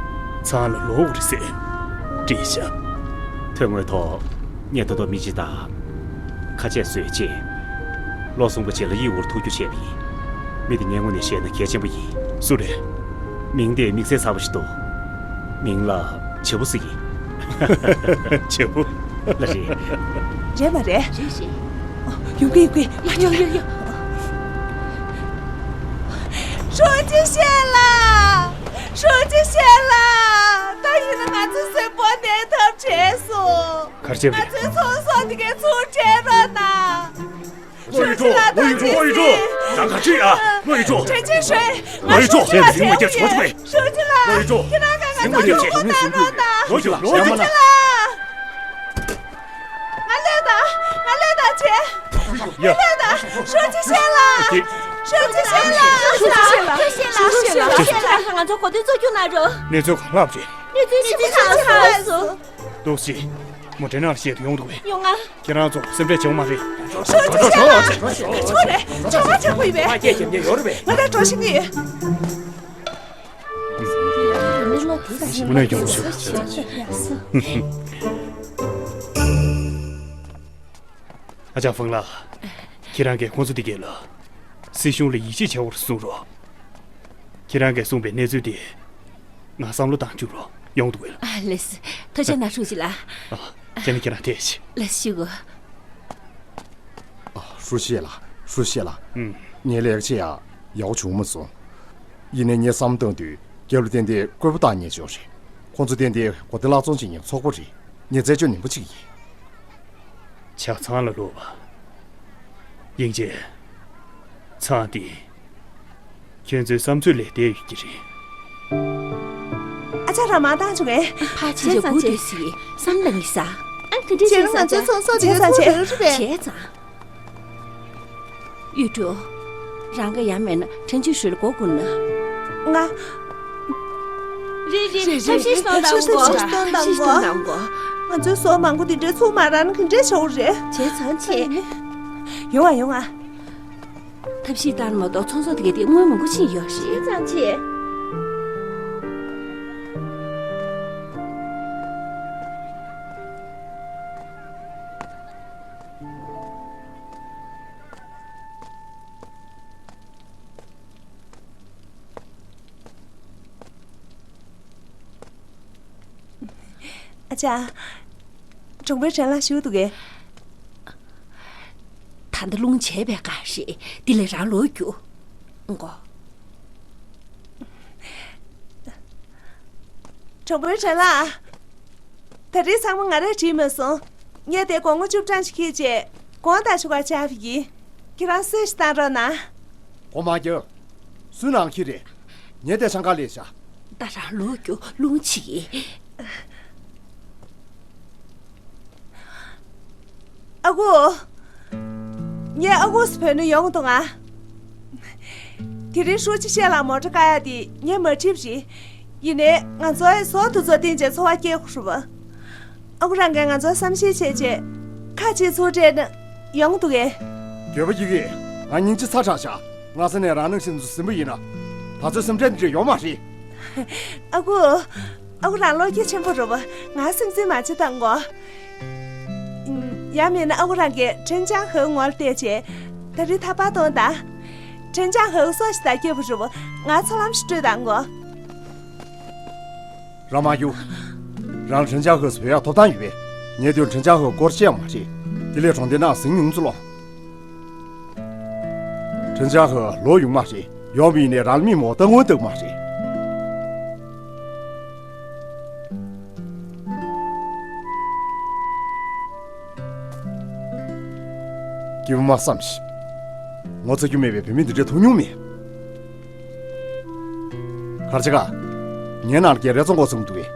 ཚང་ལ་ལོག་དགོས་རེད་ཟེར་བྲིས་ཤག་དོན་དངོས་ཐོག་ངས་ད་དུང་མི་གཅིག་དང་ཁ་ཆད་བཟོས་རྗེས། ལོ་གསུམ་པ་རྗེས་ལ་ཡིག་དབུར་ཐུག་རྒྱུ་བྱས་པ་ཡིན། མི་དེ་ངའི་ངོས་ནས་བཤད་ན་གལ་ཆེན་པོ་ཡིན། སུ་རེད། མིང་དེ་དམིགས་བསལ་གསར་པ་ཞིག་འདུག་མིང་ལ་བྱེད་པོ་ཟེར་གྱི། བྱེད་པོ། ལགས་རེད། རེད་མ་རེད། རེད་རེད། ཡོང་གི་ཡོང་གི། ཡོང་ཡོང་ཡོང་། ཧྲུའུ་ཅི་ཤེས་ལགས། ཧྲུའུ་ཅི་ཤེས་ལགས། ད་ཡིན་ན་ང་ཚོ་གཟིགས་སྤོབས་གནས་ཐབས་བྲལ་སོང་། ག་རེ་བྱས་པ་རེད། ང་ཚོའི་ཚོང་ཟོག་འདི་གའི་ཚུར་སྤྲད་རོགས་གནང་། ལོ་ཡི་ཀྲོ། ལོ་ཡི་ཀྲོ། ལོ་ཡི་ཀྲོ། ད་ག་ཅི་ཨ། ལོ་ཡི་ཀྲོ། ཁྲེན་ཅིན་ཧྲུའེ། ལོ་ཡི་ཀྲོ། ང་ཧྲུའུ་ཅི་ལགས་ཟེར་གྱི་ཡོད། ཧྲུའུ་ཅི་ལགས། ལོ་ཡི་ཀྲོ། ཁྱེད་རང་གིས་ང་ཚོ་ཆོག་པ་གནང་རོགས་གནང་། ལོ་ཡི་ཀྲོ། ཧྲུའུ་ཅི་ལགས། ང་ལས་དང་། ང་ལས་དང་བྱེད། ཡ། ང་ལས་དང་། ཧྲུའུ་ཅི་ཤེས་ལགས། ཧྲུའུ་ཅི་ཤེས་ལགས། ཧྲུའུ་ཅི་ཤེས་ལགས། ཧྲུའུ་ཅི་ཤེས་ལགས། ཧྲུའུ་ཅི་ཤེས་ལགས། ང་ཚོ་གོ་སྟོན་ཚོགས་རྒྱུགས་གནང་རོགས། གནས་ཚུལ་གང་ལྷག་རེད། གནས་ཚུལ་ཞིབ་ཚགས་ཚགས་སོང་། ཏོག་ཙི། མོ་ཊའི་ནང་ལ་བཤད་དུ་ཡོང་འདུག་གས། ཡོང་ང་། ཁྱེད་རང་ཚོ་སེམས་ཁྲལ་བྱེད་དགོས་མ་རེད། ཧྲུའུ་ཅི་ཤེས་ལགས། ཆོག་རེད། ཆོག་པ་ཆགས་པ་ཡིན་པས། ང་ད་གྲོ་ཞིག་ཉོས་ཡོད། དངོས་གནས་ཡོང་ཞུ། ཨ་ཅག་ཧྥང་ལགས། ཁྱེད་རང་གིས་ཁོང་ཚོ་འདི་གས་ལ། སྲིད་གཞུང་ལ་ཡིད་ཆེས་བྱ་བར་གསུང་རོགས། ཁྱེད་རང་གིས་གསུངས་པའི་གནས་ཚུལ་དེ། ང་བསམ་བློ་བཏང་བཅུག་རོགས། ཡོང་འདུག་གས་ལགས། ཨ་ལགས་སོ། ཐུགས་རྗེ་གནང་ཧྲུའུ་ཅི་ལགས། ཨ། ཁྱེད་ནི་ཁྱེད་རང་ཐད་ཤིག་ལགས་སོ། ཨ། ཧྲུའུ་ཅི་ལགས། ཧྲུའུ་ཅི་ལགས། ཨུམ། ངས་ལས་ཀ་བྱེད་ཡག་ཡག་པོ་བྱུང་མ་སོང་། ཡིན་ནའི་ངས་བསམ་བཏང་དུས་རྒྱབ་ལ་ཏན་ཏན་བཀོད་པ་བཏང་ཉེན་ཆེ་བ་རེད། ཁོང་ཚོ་ཏན་ཏན་གོ་བདེ་བརླག་གཏོང་བྱེད་མཁན་ཚོགས་པ་རེད། ངས་རྩད་གཅོད་ནན་པོ་བྱེད་ཀྱི་ཡིན། ཇག་ཚང་ལ་སློབ་པ། དབྱིན་ཇི། ཚང་འདི། ཁྱོད་ཚོའི་བསམ་ཚོད་ལས་འདས་ཡོད་ཀྱི་རེད། ཨ་ཅག་རང་མ་བཏང་བྱུང་ངས། ཕར་ཕྱིན་ཆད་སྒུག་སྡོད་སྲིད། བསམ་བློ་གཉིས་ས། ཨ། དེ་འདྲ་བྱས་ཙང་ང་ཚོའི་ཚོང་ཟོག་དེ་ག་ཚུར་འགྲོ་རེད་པས། བྱས་ཙང་། གཡུ་སྒྲོན། རང་གིས་ཡང་མིན་ན་ཁྲེན་ཅིན་ཧྲུའེ་ལ་མགོ་སྒུར་ན། ང་། རེད་རེད། རེད་རེད། ཐབས་ཤེས་གཏོང་དང་གོ། ཐབས་ཤེས་གཏོང་དང་གོ། ང་ཚོའི་ཟོག་མང་པོ་དེ་འདྲའི་ཚུར་མ་རག་ན་ག་འདྲ་བྱེད་དགོས་རེད། བྱས་ཙང་བྱས། ཡོང་ང་ཡོང་ང་། ཐབས་ཤེས་བཏང་མ་གཏོགས་ཚོང་ཟོག་དེ་གའི་སྟེང་དངུལ་མང་པོ་ཕྱིན་ཡོད་རེད། བྱས་ཙང་བྱས། ཨ་ཅག་གྲོང་པའི་ཁྲེན་ལགས་བཞུགས་འདུག་གས། ད་ལྟ་རླུང་བྱས་པའི་སྐབས་རེད། འདི་ལ་རང་ལོག་རྒྱུགས། ཨང་གོ། གྲོང་པའི་ཁྲེན་ལགས། ད་རེས་ཚང་མ་ང་རས་བྲིས་མ་སོང་། ངས་དེ་སྒོར་མོ་བཅུ་གྲངས་ཤིག་འཁྱེར་རྗེས་དགོང་དག་ཆུ་ཁར་བཅར་བ་ཡིན། ཁྱེད་རང་གསོས་ཤིག་བཏང་རོགས་གནང་། སྒོ་མ་རྒྱག་སུའི་ནང་འཁྱེར་རེད། ངས་དེ་ཆང་ཁ་ལས་བཞག་ད་རང་ལོག་རྒྱུགས། རླུང་ཆེ་གི། ཨ་ཁུ། ངས་ཨ་ཁུ་ཟེར་བོས་ན་ཡོང་འདུག་ང་། དེ་རིང་ཧྲུའུ་ཅི་ཤེས་ལགས་མོ་ཊ་བཀག་ཡག་དེ་ངས་མ་འགྲིག་པ་རེད། ཡིན་ནའི་ང་ཚོའི་ཟོག་དེ་ཚོ་བསྟན་བྱས་འཚོ་བ་སྐྱེལ་དགོས་རེད་པ། ཨ་ཁུ་རང་གིས་ང་ཚོར་བསམ་ཤེས་བྱས་རྗེས་ཁ་གཅིག་ཚུར་སྤྲད་ན་ཡོང་འདུག་གས། འགྱོད་པ་ཡི་གེ། ང་སྙིང་རྗེ་ཚ་དྲགས་ཤག་སྔ་ས་ནས་རང་ནང་བཞིན་དུ་ཟིན་པ་ཡིན་ན། ད་ཚོད་སེམས་ཁྲལ་འདི་འདྲ་ཡོད་མ་རེད། ཨ་ཁུ། ཨ་ཁུ་རང་བློ་སྐྱེད་ཆེན་པོ་རེད་པ། ང་སེམས་ཚིམ་མ་བྱེད་དང་གོ། ཡང་མིན་ན་ཨ་ཁུ་རང་གིས་ཁྲེན་ཅང་ཧེའུ་ངོ་ལ་བལྟས་བྱས། ད་རེས་ཐག་པ་གཏོང་དང་། ཁྲེན་ཅང་ཧེའུ་སྲོག་ཤིག་བདག་སྐྱེས་པོ་རེད་པ། ང་ཚོ་ལམ་ཞིག་སྤྲོད་དང་གོ། རང་མ་གཡུག་རང་ཁྲེན་ཅང་ཧེའུ་བོས་ཡག་ཐོབ་ཐང་ཡོད་པས། ངས་དོན་ཁྲེན་ཅང་ཧེའུ་སྐོར་བཤད་མ་རེད། དེ་ལས་གྲོང་སྡེ་ནང་ཟིང་ཉུང་ཙི་ལོ། ཁྲེན་ཅང་ཧེའུ་ལོ་ཡོང་མ་རེད། ཡོང་བ་ཡིན་ནའི་རང་ལ་མི་མོ་ལྟ་སྔོན་བཏང་མ་རེད། སྐྱིད་པོ་མ་བསམ་ཞིག་ངོ་ཚ་རྒྱུ་མེད་པའི་བུད་མེད་འདི་འདྲ་མཐོང་མྱོང་མེད། གར་ཅི་ག་ངའི་ནང་ལ་རྒྱལ་རས་བཙོང་གོ་ཚུགས་འདུག་གས།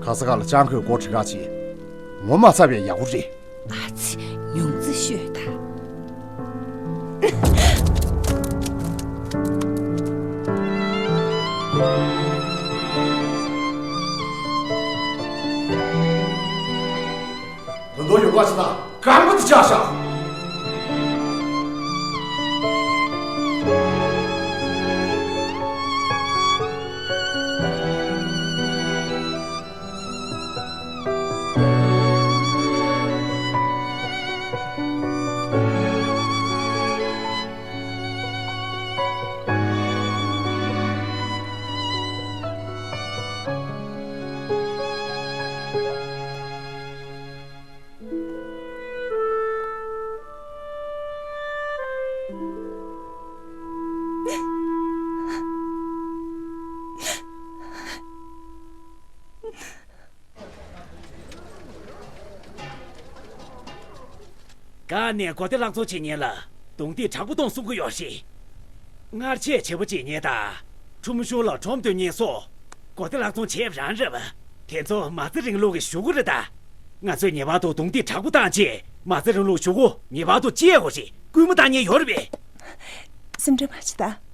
ག་ས་ག་ལ་ཅང་ཁོས་སྒོ་ཁྲི་ཁ་ཆེ། ངོ་མ་ཚ་བའི་ཡག་པོ་རེད། ཨ་ཙི། ཉུང་ཙི་ཤོད་ད། ད་དུང་ཡོང་བ་ཞིག་ན་རྐང་པ་དེ་བཅག་བཞག་ག་ནས་གོ་བདེ་བརླག་ཚོང་བྱེད་མཁན་ལ་རྡུང་རྡེག་དྲག་པོ་གཏོང་གསུང་གི་ཡོད་རེད། སྔར་ཆད་བྱེད་པོ་བྱེད་མཁན་དང་། ཁྲོམ་གཞུང་ལ་ཁྲོམ་སྟོན་མཁན་སོགས་གོ་བདེ་བརླག་ཚོང་བྱས་པ་རང་རེད་པ། དེ་ཚོ་མ་རྩའི་རིང་ལུགས་ཀྱི་ཞུ་སྒོ་རེད་ད། ང་ཚོས་ངེས་པར་དུ་རྡུང་རྡེག་དྲག་པོ་བཏང་རྗེས་མ་རྩའི་རིང་ལུགས་ཞུ་སྒོ་ངེས་པར་དུ་བཅད་དགོས་རེད། སྐུལ་མ་བཏང་མཁན་ཡོད་རེད་པས། སེམས་ཁྲལ་མ་བྱེད་ད།